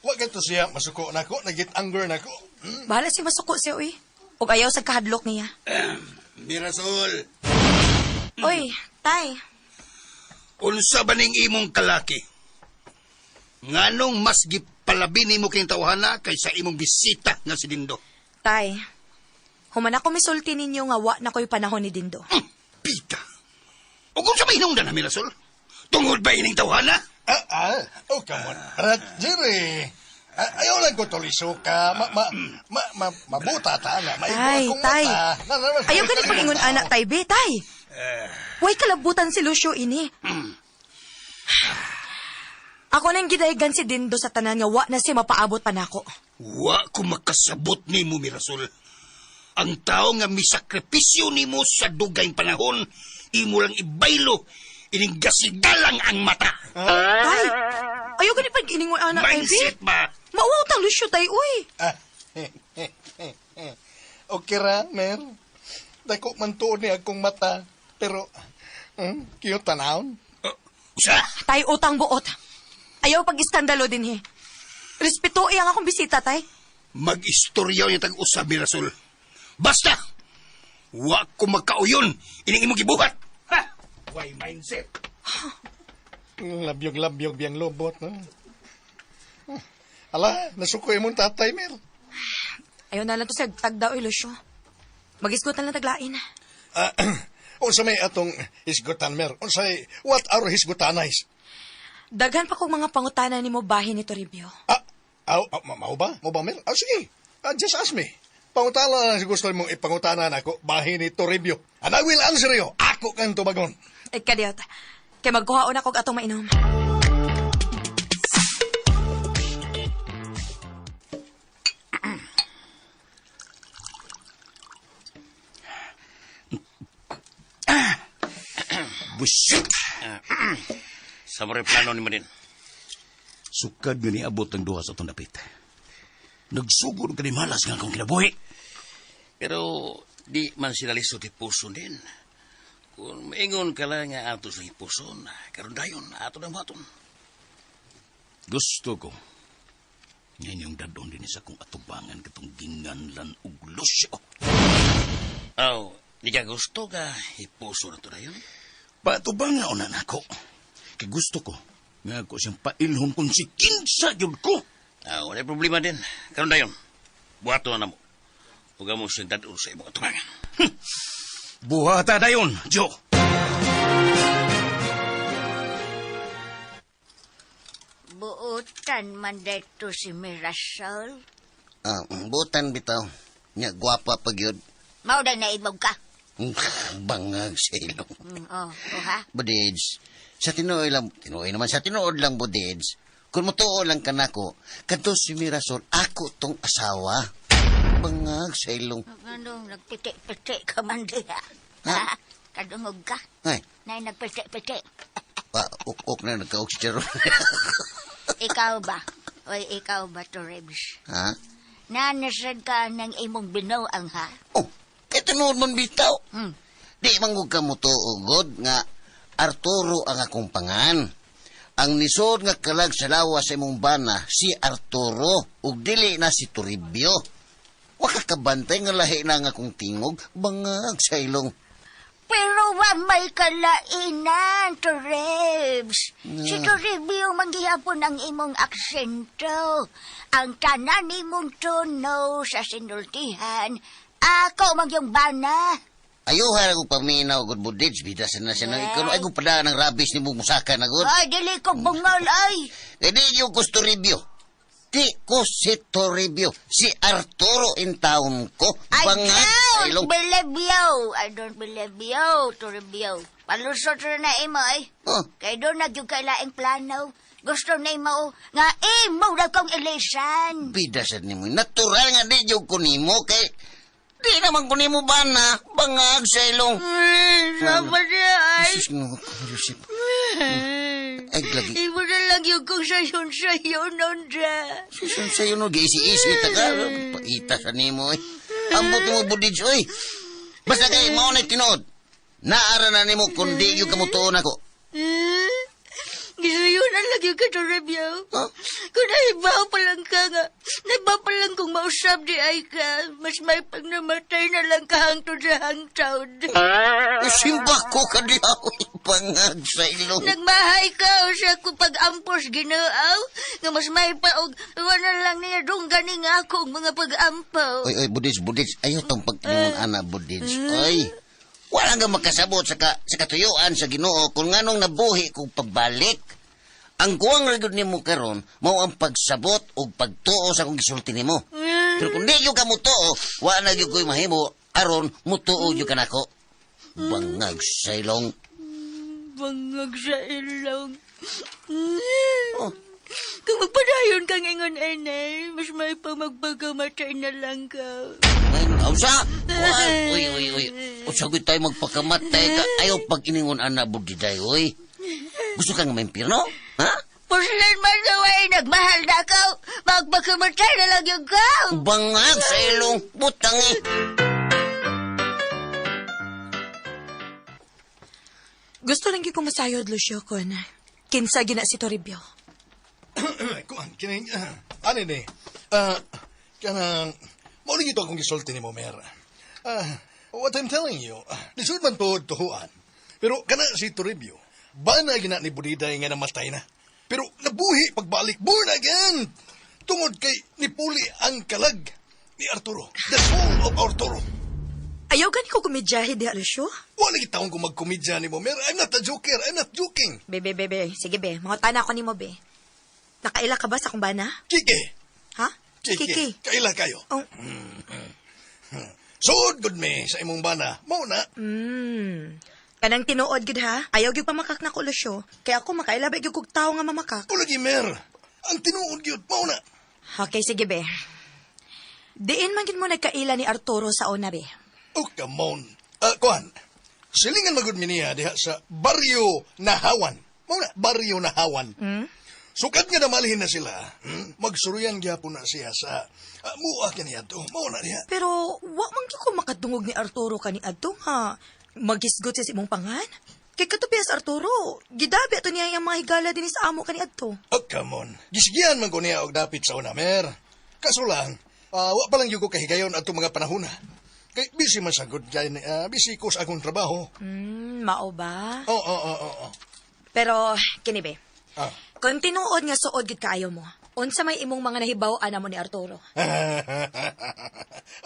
Wa ganito siya, masuko na ako, nagit anger na ako. Bahala siya masuko siya, uy. Ug ayaw sa kahadlok niya. Mirasol. Uy, tay. Unsa ba ning imong kalaki? Nganong mas gipalabi nimo kay tawhana kaysa imong bisita nga si Dindo? Tay, human ako misulti ninyo nga wa na ko'y panahon ni Dindo. Pita! O kung sa may hinungdan na, Mirasol? Tungod ba ining tawhana? Oh, come on. Rat, Jerry. Ayaw lang ko tulisuka. Mabuta ta na. Maigo Tay, akong tay. mata. Ayaw ganit pag-ingon anak, tay, be, tay. Way kalabutan si Lucio ini. Ako nang gidaygan si Dindo sa tanan nga wa na siya mapaabot pa nako. Wa ko makasabot nimo, Mirasol. Ang tao nga misakripisyo nimo sa dugayng panahon, imo lang ibaylo, ining gasigalang ang mata. Tay, ayaw ganit pag-iningon anak, tay, be. Mindset ba? Mauwaw tang Lucio, tay, uy. Okay ra, Mer. Dako man tuon ni akong mata. Pero, kiyo tanawon. Usa? Tay, utang buot. Ayaw pag-iskandalo din, he. Respeto ang akong bisita, tay. Mag-istorya niya tag-usab, Mirasol. Basta! Wa ko magkauyon. Ining imong gibuhat. Ha? Why mindset? Labyog-labyog biyang lobot, no? Ala, nasuko imong tatay, Mer. Ayaw na lang to sa tagdaw, oy, Lucio. Mag-isgot na lang taglain. Unsa may atong hisgutan, Mer? Unsay what are hisgutanais? Daghan pa kong mga pangutana nimo bahin ni Toribio. Ah, aw, aw, mao ba? Mao ba, Mer? Ah, sige. Ah, just ask me. Pangutana lang si gusto mong ipangutana nako bahin ni Toribio. And I will answer you. Ako kang tubagon. Eh, kadiyot. Kay magkuhaon ako og atong mainom. Busit! Sa mga plano ni mo din. Sukad nga niabot ang duha sa atong dapit. Nagsugod ka ni malas nga akong kinabuhi. Pero di man sila lisod ipuson din. Kung maingon ka lang nga ato sa ipuson, karon dayon, ato na buhaton. Gusto ko. Ngayon yung dadon din sa akong atubangan katong ginganlan og lusyo. Aw, di ka gusto ka ipuso na to dayon? Paatubangan na nako. Kay gusto ko nga ako siyang pailhon kung si kinsa yun ko. Aw, wala problema din. Karon dayon, buhaton na mo. Huwag mo siyang dadon sa imong atubangan. Buhata dayon, Joe. Buutan man dito si Mirasol. Ah, butan bitaw. Nya gwapa pa gyud. Mao na naibog ka. Bangag sa ilong. Oh, oh ha? Budids, sa tinuod lang, tinuod naman, sa tinuod lang, Budids, kung mutuo lang ka nako, kadto si Mirasol, ako tong asawa. Bangag sa ilong. Anong nagpiti-piti ka man diha? Ha? Kadungog ka? Ay, Nay nagpiti-piti. pa, uk-uk na nagkauk si Charon. Ikaw ba? Oy, ikaw ba, Toribs? Ha? Nanasad ka ng imong binuang, ha? Oh, kay tinuod man bitaw. Di man gud ka mutuo, God, nga Arturo ang akong pangan. Ang nisod nga kalag sa lawas sa imong bana, si Arturo, ug dili na si Toribio. Wa ka kabantay nga lahi na ang akong tingog, bangag sa ilong. Pero wa may kalainan, Toribs. Si Toribio manggihapon ang imong aksento. Ang tanan nimong tono sa sinultihan, ako magyong bana. Ayuha na kong paminaw, good budits, bida sa na siya na ikaw. Ay, kung padaan ng rabis ni mong musaka na, good. Ay, dili ko bungol, ay. Eh, di yung gusto Toribio. Di ko si Toribio. Si Arturo in town ko. I Bangag sa don't ilong. believe you. I don't believe you, Toribio. Palusot ra na imo, ay. Oh. Kay doon na gyud kay laing plano. Gusto na imo nga imo ra kong ilisan. Bida sa nimo. Natural nga di yung kunimo kay di naman kunimo ba na bangag sa ilong. Sama siya, ay. Jesus no, Joseph. Ay, lagi. Imo na lang yung kung sayon-sayon nun siya. Susun sa'yo no, giisi-isi ta ka. Paita sa nimo eh. Ambot mo budij, oy. Basta kay mao na tinuod. Naara na nimo kung di yung kamutuon ako. Gisuyo na lang yung katorabyo. Huh? Kung naibaw pa lang ka nga, naibaw pa lang kung mausap di ay ka, mas may pag namatay na lang ka hangtod sa hangtod. Simba ko ka di ako bangag sa ilong. Nagmahay ka o sa ko pag-ampos ginaaw, nga mas may pa og wala lang niya dunggan ni nga ako og mga pag-ampaw. Oy, oy, budij, budij. Ayaw tong pagtingon, ana, budij. Oy, wala nga makasabot sa, sa katuyuan sa Ginoo kung nganong nabuhi kong pagbalik. Ang kuwang ra gyud nimo karon mao ang pagsabot ug pagtuo sa akong gisulti nimo. Pero kung di gyud ka motuo, wa na gyud ko'y mahimo aron motuo gyud ka nako. Bangag sa ilong. Bangag sa ilong. Oh. Kung magpadayon kang ingon ene, mas may pa magpagamatay na lang ka. Ay, usa! Uy, uy, uy. Usa gyud tayo magpakamatay ka. Ayaw pag iningon ana budiday, uy. Gusto ka nga maimpirno? Ha? Puslan man daw ay nagmahal na ka. Magpakamatay na lang yung ka. Bangag sa ilong. Butang eh. Gusto lang gyud ko masayod, Lucio, kun kinsa gina si Toribio. Kuan, kining, ano ni? Kanang, mao lagi to akong gisulti nimo, Mer. What I'm telling you, lisod man to tuhuan. Pero kana si Toribio, bana gina ni Budiday nga namatay na. Pero nabuhi pagbalik, born again. Tungod kay nipuli ang kalag ni Arturo, the soul of Arturo. Ayaw gani ko kumidyahe diha, Lucio. Wala gitawon ko magkomedya nimo, Mer. I'm not a joker. I'm not joking. Be, be, be, be. Sige, be. Mangutana ako nimo, be. Nakaila ka ba sa akong bana? Kiki. Ha? Kiki. Kiki. Kaila kayo. Oh. Suod gud me sa imong bana. Mao na. Kanang tinuod gud ha. Ayaw gyud pamakak nako, Lucio. Kaya ako makaila ba gyud kog tawo nga mamakak. Ulagi, Mer. Ang tinuod gyud mao na. Okay, sige, be. Diin man gyud mo nagkaila ni Arturo sa una, be. Oh, come on. Kuan. Silingan magud mi niya diha sa Baryo Nahawan. Mao na, Baryo Nahawan. Sukad nga namalihin na sila, magsuruyan gyapon na siya sa mua kaniya to. Mao na diha. Pero wa man gyud ko makadungog ni Arturo kani adto nga magisgot siya sa imong pangan. Kay katubias Arturo, gidabi ato niya ang mga higala dinhi sa amo kani adto. Oh, come on. Gisigian man ko niya og dapit sa una, Mer. Kaso lang, wa pa lang gyud ko kahigayon atong mga panahona. Kay busy man sa good guy, busy ko sa akong trabaho. Mao ba? Oo, oo, oo, oo. Pero kini be. Ah. Kung tinuod nga suod gid kaayo mo, unsa may imong mga nahibaw-an mo ni Arturo?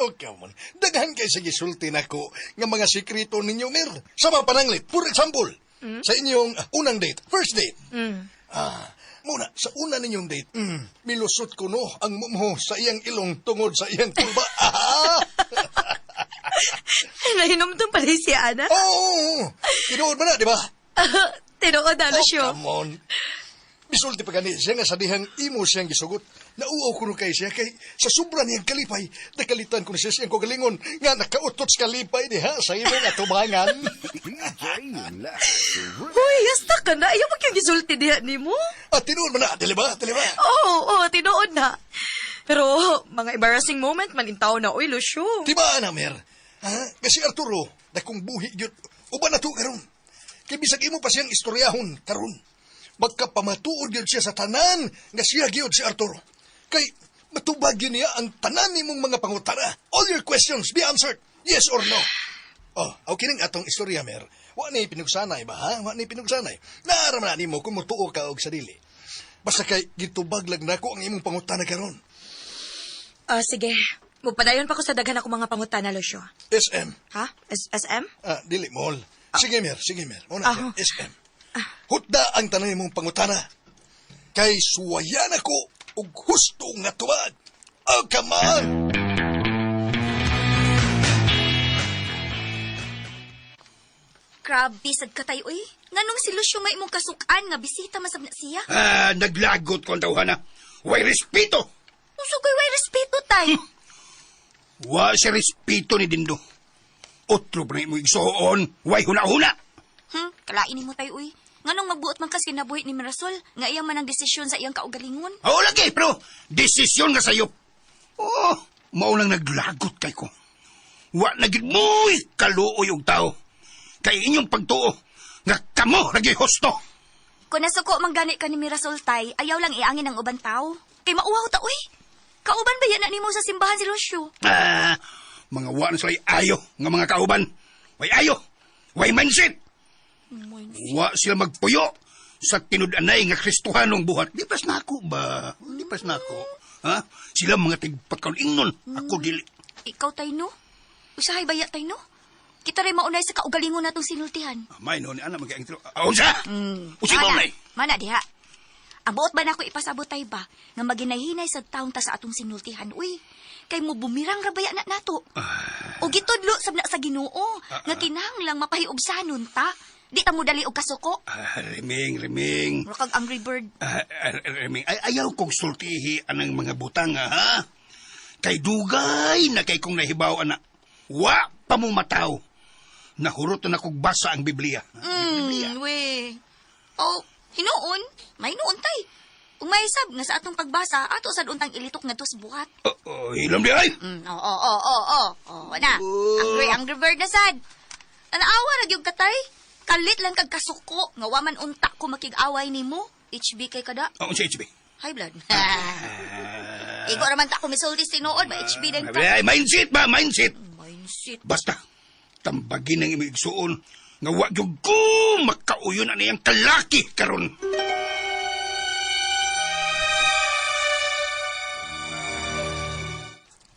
Oh, come on. Daghan kay sa gisulti nako nga mga sikreto ninyo, Mer. Sa mga pananglit, for example, sa inyong unang date, first date. Muna, sa una ninyong date, milusot ko no ang mumho sa iyang ilong tungod sa iyang kulba. Ah! Nahinumdum pala siya, Ana. Oo, tinuod ba na, di ba? Tinuod na, Lucio. Oh, come on. Bisulti pa gani siya nga sa dihang imo siyang gisugot. Nauaw ko kay siya kay sa sobra niyang kalipay. Nakalitan ko na siya siyang kagalingon nga nakautot sa kalipay diha sa imong atubangan. Uy, hasta ka na. Ayaw mo gisulti diha nimo. Ah, tinuod man na, dili ba? Dili ba? Oo, tinuod na. Pero mga embarrassing moment man intaw na, uy, Lucio. Diba, ana, Mer? Ha? Kasi Arturo, dakong buhi gyud. Uban na to karon. Kay bisag imo pa siyang istoryahon karon. Magkapamatuod gyud siya sa tanan nga siya gyud si Arturo. Kay matubag gyud niya ang tanan nimong mga pangutana. All your questions be answered. Yes or no. Oh, okay ning atong istorya, Mer. Wa ni pinugsanay ba, ha? Wa ni pinugsanay. Naaraman na nimo kung motuo ka og sa dili. Basta kay gitubag lang nako ang imong pangutana karon. Ah, sige. Mupadayon pa ko sa daghan ako mga pangutana, Lucio. SM. Ha? SM? Ah, dili mol. Sige, Mer. Sige, Mer. Una, SM. Hutda ang tanan nimong pangutana. Kay suwayan ako og husto nga tubag. Oh, come on! Grabe, sad ka tayo, uy. Nganong si Lucio may imong kasukan nga bisita masab na siya? Ah, naglagot ko ang tawhana. Way respeto! Uso ko'y way respeto, tay. Wa siya respeto ni Dindo. Otro pa na imo igsuon, way huna-huna. Kalain mo tayo, uy. Nganong magbuot man kas kinabuhi ni Mirasol, nga iyang man ang desisyon sa iyang kaugalingon. Oo lagi, pero desisyon nga sayop. Oh, mao lang naglagot kay ko. Wa na gid mo'y kaluoy og tao. Kay inyong pagtuo, nga kamo lagi husto. Kung nasuko man gani ka ni Mirasol, tay, ayaw lang iangin ang uban tao. Kay mauwaw ta, uy. Kauban ba yan na nimo sa simbahan si Lucio? Ah, mga wa na sila'y ayo nga mga kauban. Way ayo, way mindset. Wa sila magpuyo sa tinud-anay nga Kristohanong buhat. Di pas na ako ba? Di pas na ako. Ha? Sila mga tigpagkaulingnon. Ako dili. Ikaw, tay, no? Usahay baya, tay, no? Kita rin maunay sa kaugalingon natong sinultihan. May no ni anak mag-ang tilo. Unsa? Usi ba unay? Mana diha. Ang buot ba na ako ipasabot tay ba nga maginahinay sa taon ta sa atong sinultihan, uy. Kay mo bumirang rabaya na nato. O gitudlo sab na sa Ginoo nga kinahanglang mapahiubsanon ta. Di ta mo dali og kasuko. Riming, riming. Mura kag Angry Bird. Riming, ay, ayaw kong sultihi anang mga butang, ha? Kay dugay na kay kong nahibaw, ana. Wa pa mo mataw. Nahurot na kog basa ang Biblia. We. Oh, hinuon. May noon tay. Ug may sab nga sa atong pagbasa, ato sad untang ilitok ngadto sa buhat. Oh, hilom di ay. Oo. Oh, na. Angry Bird na sad. Tanaawa ra gyud katay. Kalit lang kag kasuko nga wa man unta ko makig-away nimo. HB kay kada. Oh, unsa HB? High blood. Igo ra man ta ko misulti tinuod ba HB din ka. Ay, mindset ba, mindset. Mindset. Basta tambagin ang imong igsuon nga wa gyud ko makauyon ani ang kalaki karon.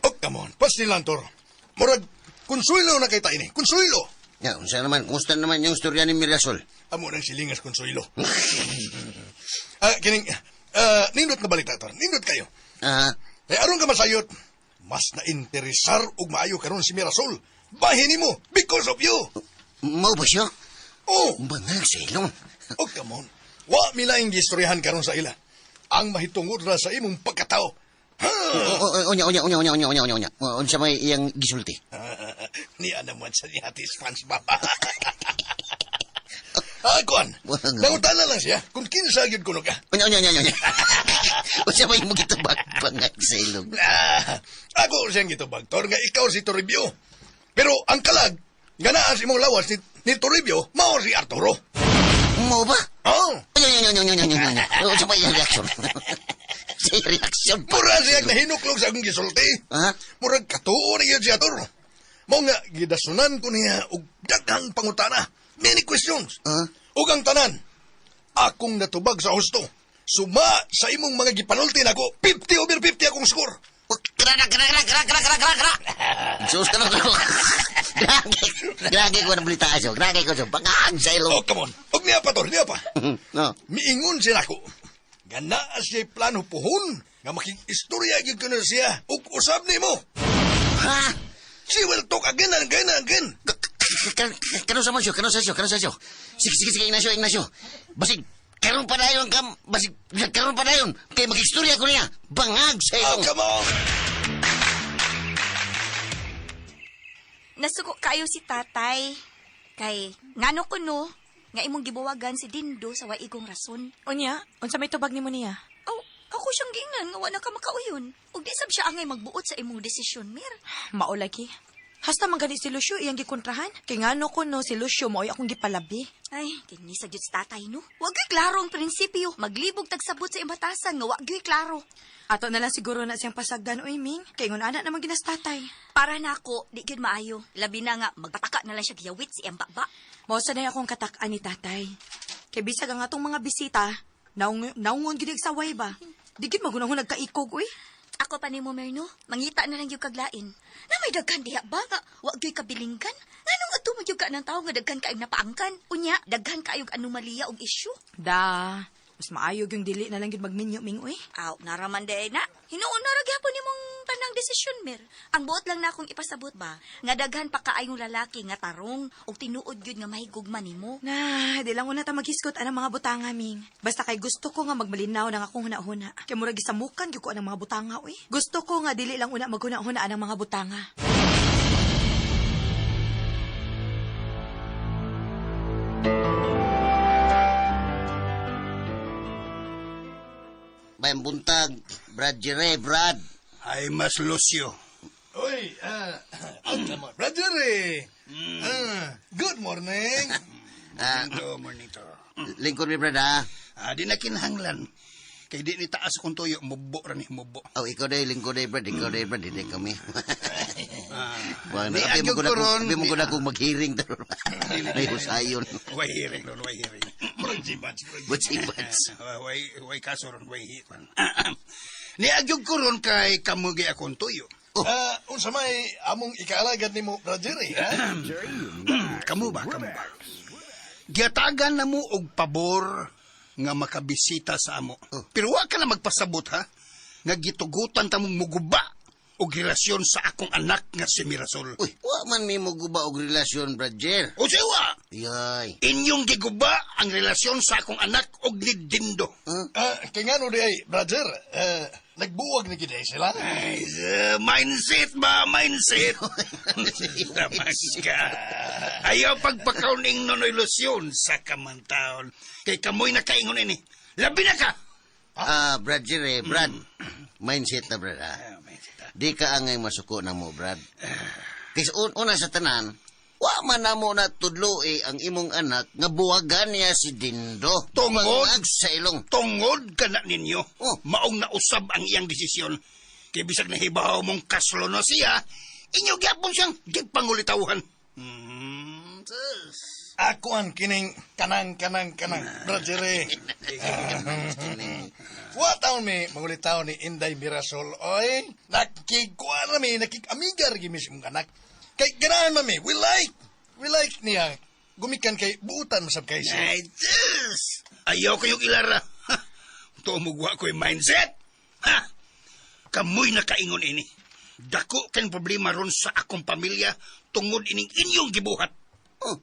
Oh, come on. Pasnilan, Toro. Murag, Konsuelo na kay ta ini. Konsuelo. Ya, unsa naman, kumusta naman yung istorya ni Mirasol? Amo nang silingas Konsuelo. Kining nindot nga balita tor. Nindot kayo. Ah. Kay aron ka masayot, mas na-interesar og maayo karon si Mirasol. Bahin nimo because of you. Mao ba siya? Oh. Bangag sa ilong. Oh, come on. Wa mi laing gistoryahan karon sa ila. Ang mahitungod ra sa imong pagkatao. Unya, unya, unya, unya, unya, unya, unya, unya. Unsa may iyang gisulti? Niya naman sa niya ati SpongeBob. Kuan. Nangutana lang siya kung kinsa gyud kuno ka. Unya, unya, unya, unya. Unsa may imong gitubag bangag sa ilong? Ako siyang gitubag, Tor, nga ikaw si Toribio. Pero ang kalag, nga naa sa imong lawas ni Toribio, mao si Arturo. Mao ba? Oh. Unya, unya, unya, unya, unya, unya. Unsa may iyang reaksyon? Sa iyang reaksyon. Mura siya nahinuklog sa akong gisulti. Ha? Murag katuo na yun si Arturo. Mao nga, gidasunan ko niya og daghang pangutana. Many questions. Ug ang tanan, akong natubag sa husto. Suma sa imong mga gipanulti nako, 50/50 akong score. Kra, kra, kra, kra, kra, kra, kra, kra. Sus ka na ko. Grabe, grabe ko ng balita siya. Grabe ko siya. Bangag sa ilong. Oh, come on. Og niya pa, Tor, niya pa. No. Miingon siya nako. Nga naa siya'y plano puhon nga makig-istorya gyud kuno siya ug usab nimo. Ha? She will talk again and again and again. Kano sa man siya? Kano sa siya? Kano sa siya? Sige, sige, sige, Ignacio, Ignacio. Basig, karon pa na yun, kam, basig, karon pa na yun. Kaya mag-istorya ko niya. Bangag sa ilong. Oh, come on. Nasuko kayo si tatay. Kay, ngano ko no, nga imong gibuwagan si Dindo sa waigong rason. Unya, unsa may tubag nimo niya? Aw, ako siyang giingnan nga wa na ka makauyon. Ug di sab siya angay magbuot sa imong desisyon, Mir. Mao lagi. Hasta man gani si Lucio iyang gikontrahan. Kay ngano ko no si Lucio mao'y akong gipalabi. Ay, kini sa jud sa tatay no. Wa gyud klaro ang prinsipyo. Maglibog tagsabot sa imatasan nga wa gyud klaro. Ato na lang siguro na siyang pasagdan oy Ming. Kay ngun ana naman ginas tatay. Para nako, di gyud maayo. Labi na nga magpataka na lang siya giyawit si iyang baba. Mao sa akong katak-an ni tatay. Kay bisag ang atong mga bisita, naungon gid og saway ba. Di gid magunahon nagkaikog uy. Ako pa nimo Merno, mangita na lang yung kaglain. Na may daghan diha ba nga wa gyud kabilinggan? Nganong adto man gyud ka ng tawo nga daghan kaayong napaangkan? Unya, daghan kaayong anomalya og issue. Da, mas maayo yung dili na lang gyud magminyo Ming uy. Aw, naraman day na. Hinuon na ra gyapon nimong tanang desisyon, Mer. Ang buot lang na akong ipasabot ba, nga daghan pa kaayong lalaki nga tarong og tinuod gyud nga mahigugma nimo. Na, di lang una ta maghisgot anang mga butanga, Ming. Basta kay gusto ko nga magmalinaw ng akong huna-huna. Kay murag gisamukan gyud ko anang mga butanga, uy. Gusto ko nga dili lang una maghuna-huna anang mga butanga. Bayang buntag, Brad Jere, Brad. Ay, mas Lucio. Uy, Brad Jerry. Good morning. Good morning to. Lingkod mi, Brad, ha? Di na kinahanglan. Kay di ni taas kung tuyo, mubo ra ni mubo. Oh, ikaw day, lingkod day, Brad. Ikaw day, Brad. Hindi kami. Di, agyo ko ron. Abi mo ko na kung maghiring. May husayon. Way hearing ron, way hearing. Murag jibats, murag jibats. Way kaso ron, way hearing. Ni agyo ko ron kay kamugi akong tuyo. Oh. Unsa may among ikaalagad nimo, Brad Jerry, ha? Kamu ba, kamu ba? Giatagan na mo og pabor nga makabisita sa amo. Oh. Pero wa ka na magpasabot, ha? Nga gitugutan ta mong muguba og relasyon sa akong anak nga si Mirasol. Uy, wa man mi muguba og relasyon, Brad Jer. O siya wa! Yay. Inyong giguba ang relasyon sa akong anak og ni Dindo. Huh? Kay ngano di ay, Brad Jer, nagbuwag ni gid sila. Ay, mindset ba? Mindset. Tamas ka. Ayaw pagpakauning nono ilusyon sa kamantaon. Kay kamoy nakaingon ini. Labi na ka! Brad Jer, Brad. Mindset na, Brad, ha? Di ka angay masuko na mo, Brad. Kasi una sa tanan, wa man na mo na tudlo ang imong anak nga buwagan niya si Dindo. Tungod sa ilong. Tungod ka na ninyo. Oh. Maong nausab ang iyang desisyon. Kay bisag nahibaw mong kaslo na siya, inyo gyapon siyang gipangulitawhan. Ako ang kining kanang, Brad Jerry. Wa taon mi mangulitaw ni Inday Mirasol, oy. Nakikikuan na mi, nakikamigar gimi sa imong anak. Kay ganahan mami, we like. We like niya. Gumikan kay buutan masab kay siya. Ay, Diyos! Ayaw kayong ilara. Ha? Tumugwa ko'y mindset. Ha? Kamoy nakaingon ini. Dako kang problema ron sa akong pamilya tungod ining inyong gibuhat. Oh.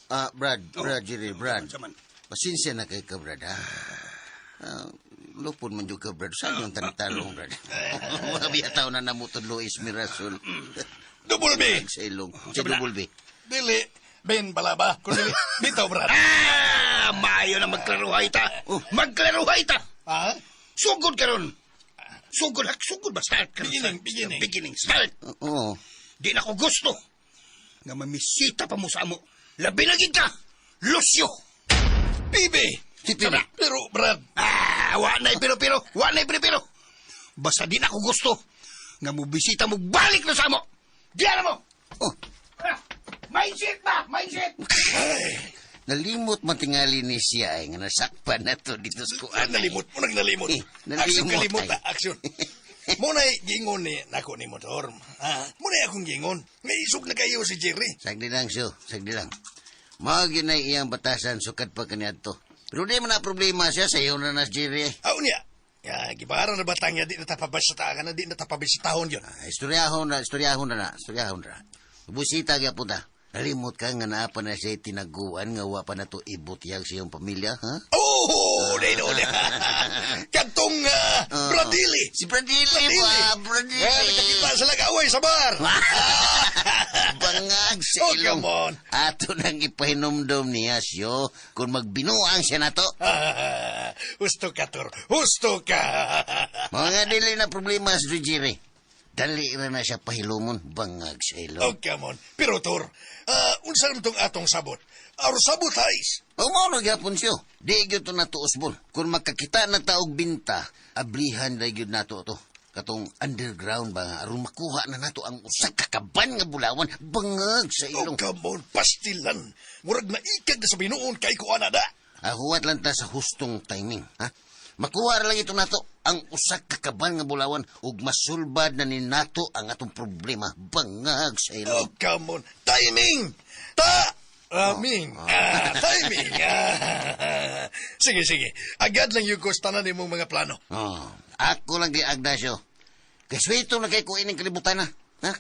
Ah, Brad, Brad, Jerry, Brad. Unsa man? Pasensya na kay ka, Brad, ha? Ah, lupon man jud ka, Brad. Saan yung tanong, Brad? Mga biyataw na namutod Luis Mirasol. Double B! Sa ilong. Sa double B. Dili, Ben Balaba. Kung dili, bitaw, Brad. Ah, maayo na magklaruhay ta. Oh. Magklaruhay ta. Ha? Sugod karon. Sugod hak sugod ba start karon. Beginning, Start. beginning. Beginning start. Oo. Di na ko gusto nga mamisita pa mo sa amo. Labi na gid ka. Lucio. Bibi! Si Pibi. Pero, Brad, Ah, wa na'y pero-pero, wa na'y pero-pero. Basta di na ko gusto nga mobisita mo balik na sa amo. Diyan na mo. Oh, Ha, mindset ba? Mindset. nalimot matingali ni siya ay nga nasakpan na to dito sa kuan. nalimot mo nang nalimot. Eh, nalimot, Action kalimot ay. ta, action. Muna'y gingon ni nako ni motor. Ha? Muna'y akong gingon. May isog na kayo si Jerry. Sagdi lang, siyo. Sagdi lang. Mao gyud na iyang batasan sukad pa kaniadto. Pero di man na problema siya sa iyo na nas Jerry. eh. Aw niya. Ya, gibaran na batang niya, di na tapabasita ka na, di na tapabisitahon yun. Ah, istoryahon na, istoryahon na na, istoryahon na. Busita gyapon ta. Nalimot ka nga naa pa na siya tinaguan nga wa pa na to ibutyag sa iyong pamilya, ha? Oh, di no, di. Katong Bradili. Si Bradili ba? Bradili. Eh, nakakita sa lagaway sa bar. Bangag sa Oh, ilong. come on. Ato nang ipahinomdom niya siyo kung magbinuang siya na to. Husto ka, Tor. Husto ka. Mga dili na problema sa Jerry. Dali ra na siya pahilumon, bangag sa ilong. Oh, come on. Pero, Tor, unsa naman tong atong sabot? Our sabot, ayos. O mao na gyapon siyo. Di gyud to nato usbon. Kung makakita na ta og binta, ablihan ra gyud nato to. Katong underground ba nga aron makuha na nato ang usa ka kaban nga bulawan bangag sa Oh, ilong. come on. Pastilan. Murag na ikag na sa binuon kay ko ana da. Ah, huwat lang ta sa hustong timing, ha? Makuha ra lang ito nato ang usa ka kaban nga bulawan ug masulbad na ni nato ang atong problema bangag sa Oh, ilong. come on. Timing! Ta! Aming. Ah, timing. Ah. Sige, sige. Agad lang yung tanan nimong mga plano. Oh, ako lang kay Agdasyo. Kaswito na kay ko ining kalibutan na. Ha?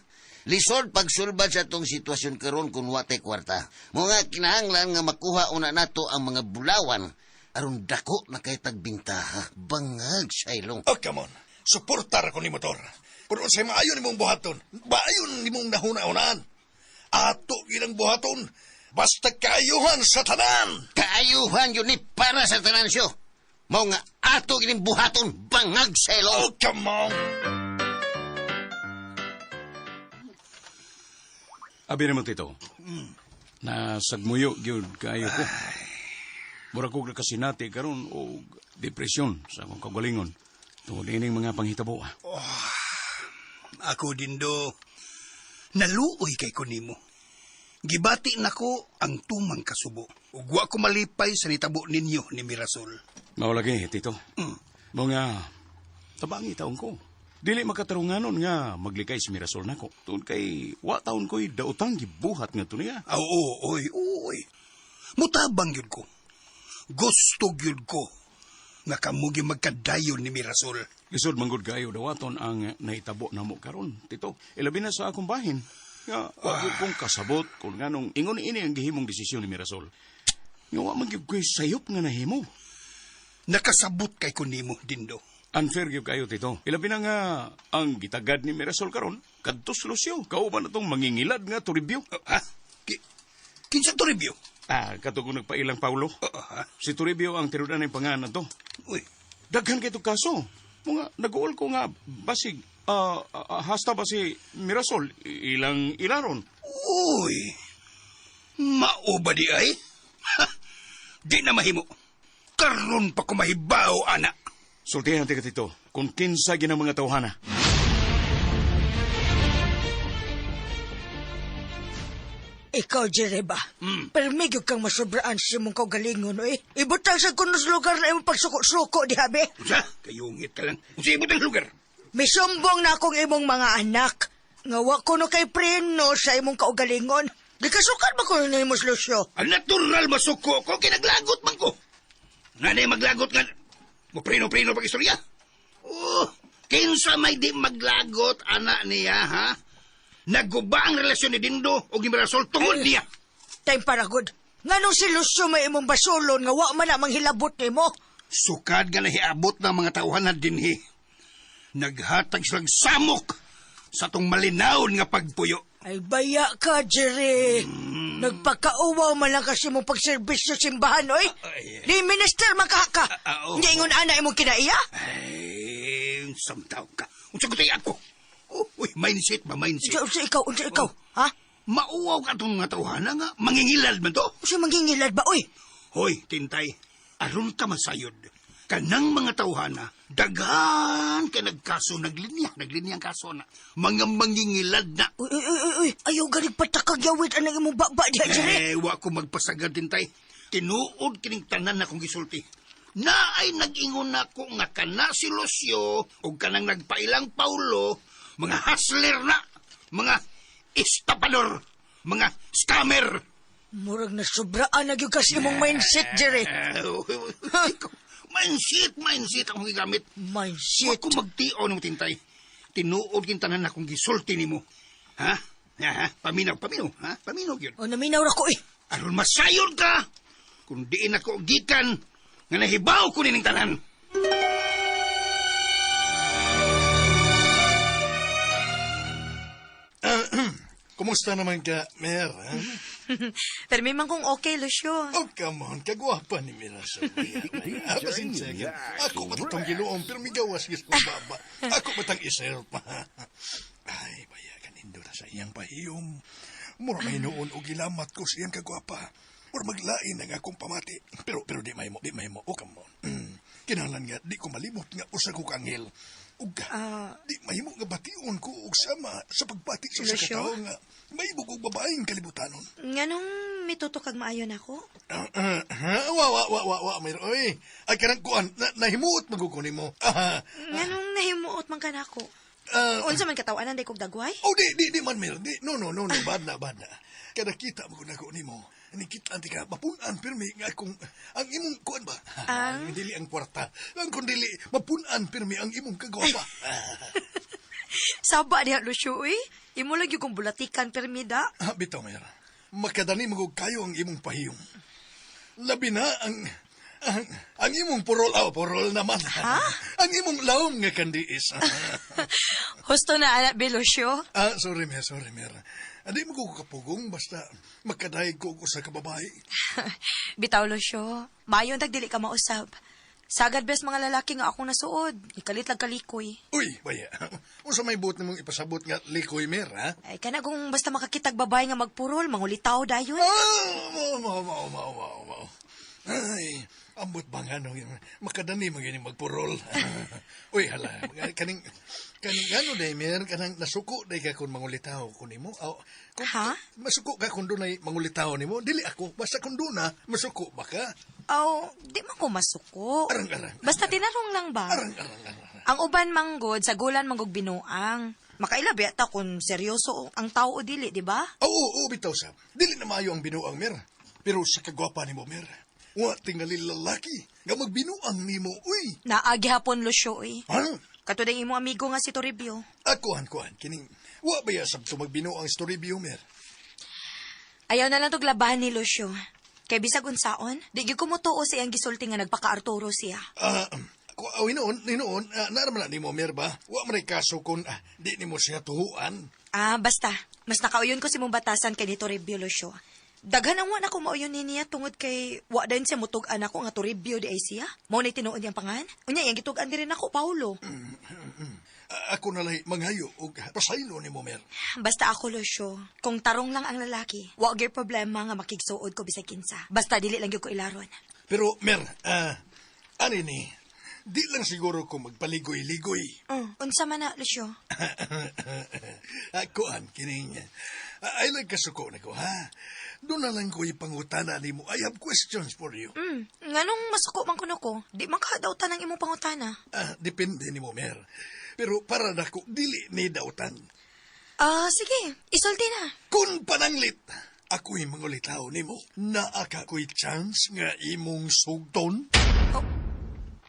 Lisod pagsulbad sa atong sitwasyon karon kung wa tay kwarta. Mga kinahanglan nga makuha una nato ang mga bulawan aron dako na kay tagbintaha. Bangag sa ilong. Oh, come on. Suportar ako ni motor. Kung unsay maayo nimong buhaton, maayon nimong nahuna-hunaan. Ato ginang buhaton, basta kaayuhan sa tanan. Kaayuhan yun ni para sa tanan siyo. Mao nga ato gining buhaton bangag sa ilong. Oh, come on. Abi naman, Tito. Nasagmuyo gyud kaayo ko. Mura kog nakasinati karon og depresyon sa akong kaugalingon. Tungod ining mga panghitabo. ah. Ako din do. Naluoy kay ko nimo. Gibati nako ang tumang kasubo. Ug wa ko malipay sa nitabo ninyo ni Mirasol. Mao lagi, Tito. Mga tabangi taon ko. Dili makatarunganon nga maglikay si Mirasol nako. Tungod kay wa taon ko'y daotang gibuhat nga niya. Ah, oo, oy, oy. Mutabang yun ko. Gusto gyud ko nga kamo gyud magkadayon ni Mirasol. Lisod manggod kayo dawaton ang nahitabo namo karon, Tito. Ilabi na sa akong bahin. Nga, wa gyud kong kasabot kung nganong ingon ini ang gihimong desisyon ni Mirasol. Nga wa man gyud ko'y sayop nga nahimo. Nakasabot kay ko nimo, Dindo. Unfair gyud kayo, Tito. Ilabi na nga ang gitagad ni Mirasol karon kadto sa Lucio. Kauban na tong mangingilad nga Toribio. Ha? Kinsa Toribio? Ah, kato kung nagpailang Paulo. Ha? Si Toribio ang tinudan ng pangalan to. Uy, Daghan kay kaso. Mga nag-uol ko nga basig hasta ba si Mirasol ilang ilaron. Uy! Mao ba di ay? Ha! Di na mahimo. Karon pa ko mahibaw, ana. Sultihan ti ka, Tito, kung kinsa ginang mga tawhana. Ikaw, Jereba. Pero kang masobraan sa imong kaugalingon, eh. Ibutang sa kunos lugar na imong pagsuko-suko, di habi. Unsa? Kayungit ka lang. Unsa ibutang lugar? Misumbong na akong imong mga anak. Nga wa ko no kay preno sa imong kaugalingon. Gikasukan ba ko nimo si Lucio? Ang natural masuko ko, kinaglagot man ko. Nga na maglagot nga, mo preno-preno pag istorya. Oh, kinsa may di maglagot, ana niya, ha? Naguba ang relasyon ni Dindo o ni Mirasol tungod niya. Time para good. Nganong si Lucio may imong basulon nga wa man na manghilabot nimo? Sukad nga nahiabot ng mga tauhan na dinhi. Naghatag silang samok sa tong malinawon nga pagpuyo. Ay baya ka, Jerry. Nagpakauwaw man lang kasi mong pagserbisyo simbahan, oy. Di minister man ka ka. Oo. Hindi ingon ana imong kinaiya? Ay, unsang tao ka. Unsa ko ako? Oh, uy, mindset ba, mindset? Unsa ikaw, unsa ikaw, ha? Mauwaw ka itong mga tauhana nga, mangingilad man to. Unsa mangingilad ba, oy? Hoy, Tintay, aron ka masayod. Kanang mga tauhana, daghan ka nagkaso, naglinya, naglinya ang kaso na. Mga mangingilad na. Uy, uy, uy, uy, uy, ayaw ganig patakagyawit anang imong baba diha, Jerry. Eh, wa ko magpasagad, Tintay. Tinuod kining tanan na kong gisulti. Na ay nag-ingon nako nga kana si Lucio o kanang nagpailang Paulo, mga hustler na, mga estapador, mga scammer. Murag na sobraan na gyud kasi imong mindset, Jerry. Mindset, mindset akong gigamit. Mindset. Wa ko magtio nimo, Tintay. Tinuod king tanan akong gisulti nimo. Ha? Ha? Paminaw, paminaw, ha? Paminaw gyud. O, naminaw ra ko, eh. Aron masayod ka, kung diin ako gikan, nga nahibaw ko nining tanan. Kumusta naman ka, Mer? Ha? Pero may man kung okay, Lucio. Oh, come on. Kagwapa ni Mirasol. Pasensya ka. Ako ba itong giloong pero migawas gis kong baba. Ako ba itang iserpa? Ay, baya kanindo na sa iyang pahiyom. Mura may noon o gilamat ko sa iyang kagwapa. Mura maglain ang akong pamati. Pero di may mo, di may mo. Oh, come on. Kinahanglan nga, di ko malimot nga usa ko kanghel. Ug di mahimo nga bation ko og sama sa pagbati sa usa ka Lucio? tawo nga mahimo og babaeng kalibutanon. Nganong mituto kag maayo nako? Wa wa wa wa wa mer oy. Ay kanang kuan na, nahimuot magud ko nimo. Nganong nahimuot man ka nako? Unsa man kataw-anan day kog dagway? Oh, di di di man mer. Di no no no no bad na bad na. Kada kita mo nako nimo. Nikita anti ka mapun-an pirmi nga akong ang imong kuan ba? Ang? Dili ang kwarta. Ang kun dili mapun-an pirmi ang imong kagwapa. Saba diha Lucio uy. Imo lagi kong bulatikan pirmida. Bitaw mer. Makadani mo kayo ang imong pahiyom. Labi na ang imong purol, oh, purol naman. Ha? Ang imong laom nga kandiis. Husto na anak be Lucio. Sorry mer, sorry mer. Adi mo ko kapugong basta makadayeg ko sa kababae. Bitaw Lucio, maayo tag dili ka mausab. Sagad bes mga lalaki nga akong nasuod. Ikalit lang kalikoy. Uy, baya. Unsa may buot nimong ipasabot nga likoy mer, ha? Ay kana kung basta makakitag babae nga magpurol, mangulitaw dayon. Ah, mao mao mao mao mao. Ay, ambot ba nga no, makadani man gini magpurol. Uy, hala, kaning kaning ano day mer, kanang nasuko day ka kung mangulitaw ko nimo. Aw, kung, Ha? Masuko ka kung dunay mangulitaw nimo, dili ako, basta kung duna, masuko ba ka? Aw, di man ko masuko. Arang arang. Basta tinarong lang ba? Arang arang arang. Ang uban manggod sa gulan manggog binuang. Makaila ba ta kung seryoso ang tao o dili, di ba? Oo, oo, bitaw sab. Dili na maayo ang binuang mer. Pero sa kagwapa nimo mer, wa tingali lalaki nga magbinuang nimo, uy. Naagi hapon Lucio eh. Ha? Katulad imo amigo nga si Toribio. Ako kuan kining wa ba ya sab to magbinuang si Toribio mer. Ayaw na lang tog labahan ni Lucio. Kay bisag unsaon, di gyud ko motuo sa iyang gisulti nga nagpaka-Arturo siya. Oh, hinuon, hinuon, naaraman na nimo mer ba? Wa man ay kaso kung di nimo siya tuhuan. Basta. Mas nakauyon ko si mong batasan kay ni Toribio Lucio. Daghan ang wa na ko mauyon ni niya tungod kay wa dayon siya mutug-an ako nga Toribio di ay siya. Mao na tinuod niyang pangan. Unya iyang gitug-an diri nako Paulo. Ako na lay manghayo og pasaylo nimo mer. Basta ako Lucio, kung tarong lang ang lalaki, wa gyud problema nga makigsuod ko bisag kinsa. Basta dili lang gyud ko ilaron. Pero mer, ani ni, di lang siguro ko magpaligoy-ligoy. Unsa man na Lucio? Kuan kining ay lang kasuko na ko ha. Doon na lang ko ipangutana nimo. I have questions for you. Nganong masuko man kuno ko? Di man ka daw tanang imong pangutana. Depende nimo mer. Pero para nako dili ni dautan. Ah, sige. Isulti na. Kung pananglit, ako'y mangulitaw nimo. Naa ka ko'y chance nga imong sugton.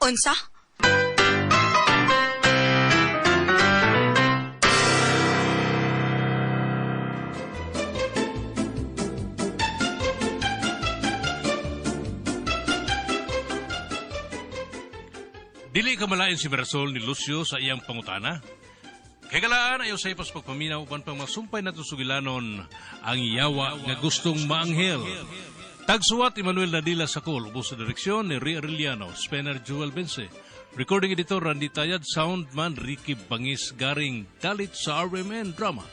Unsa? Dili ka malain si Mirasol ni Lucio sa iyang pangutana. Kay galaan ayaw sa ipas pagpaminaw uban pang masumpay nato sugilanon ang yawa nga gustong maanghel. Tagsuwat Emmanuel Nadila Sakol, ubos sa direksyon ni Ria Arellano, Spencer Jewel Bense. Recording editor Randy Tayad, soundman Ricky Bangis Garing, dalit sa RMN Drama.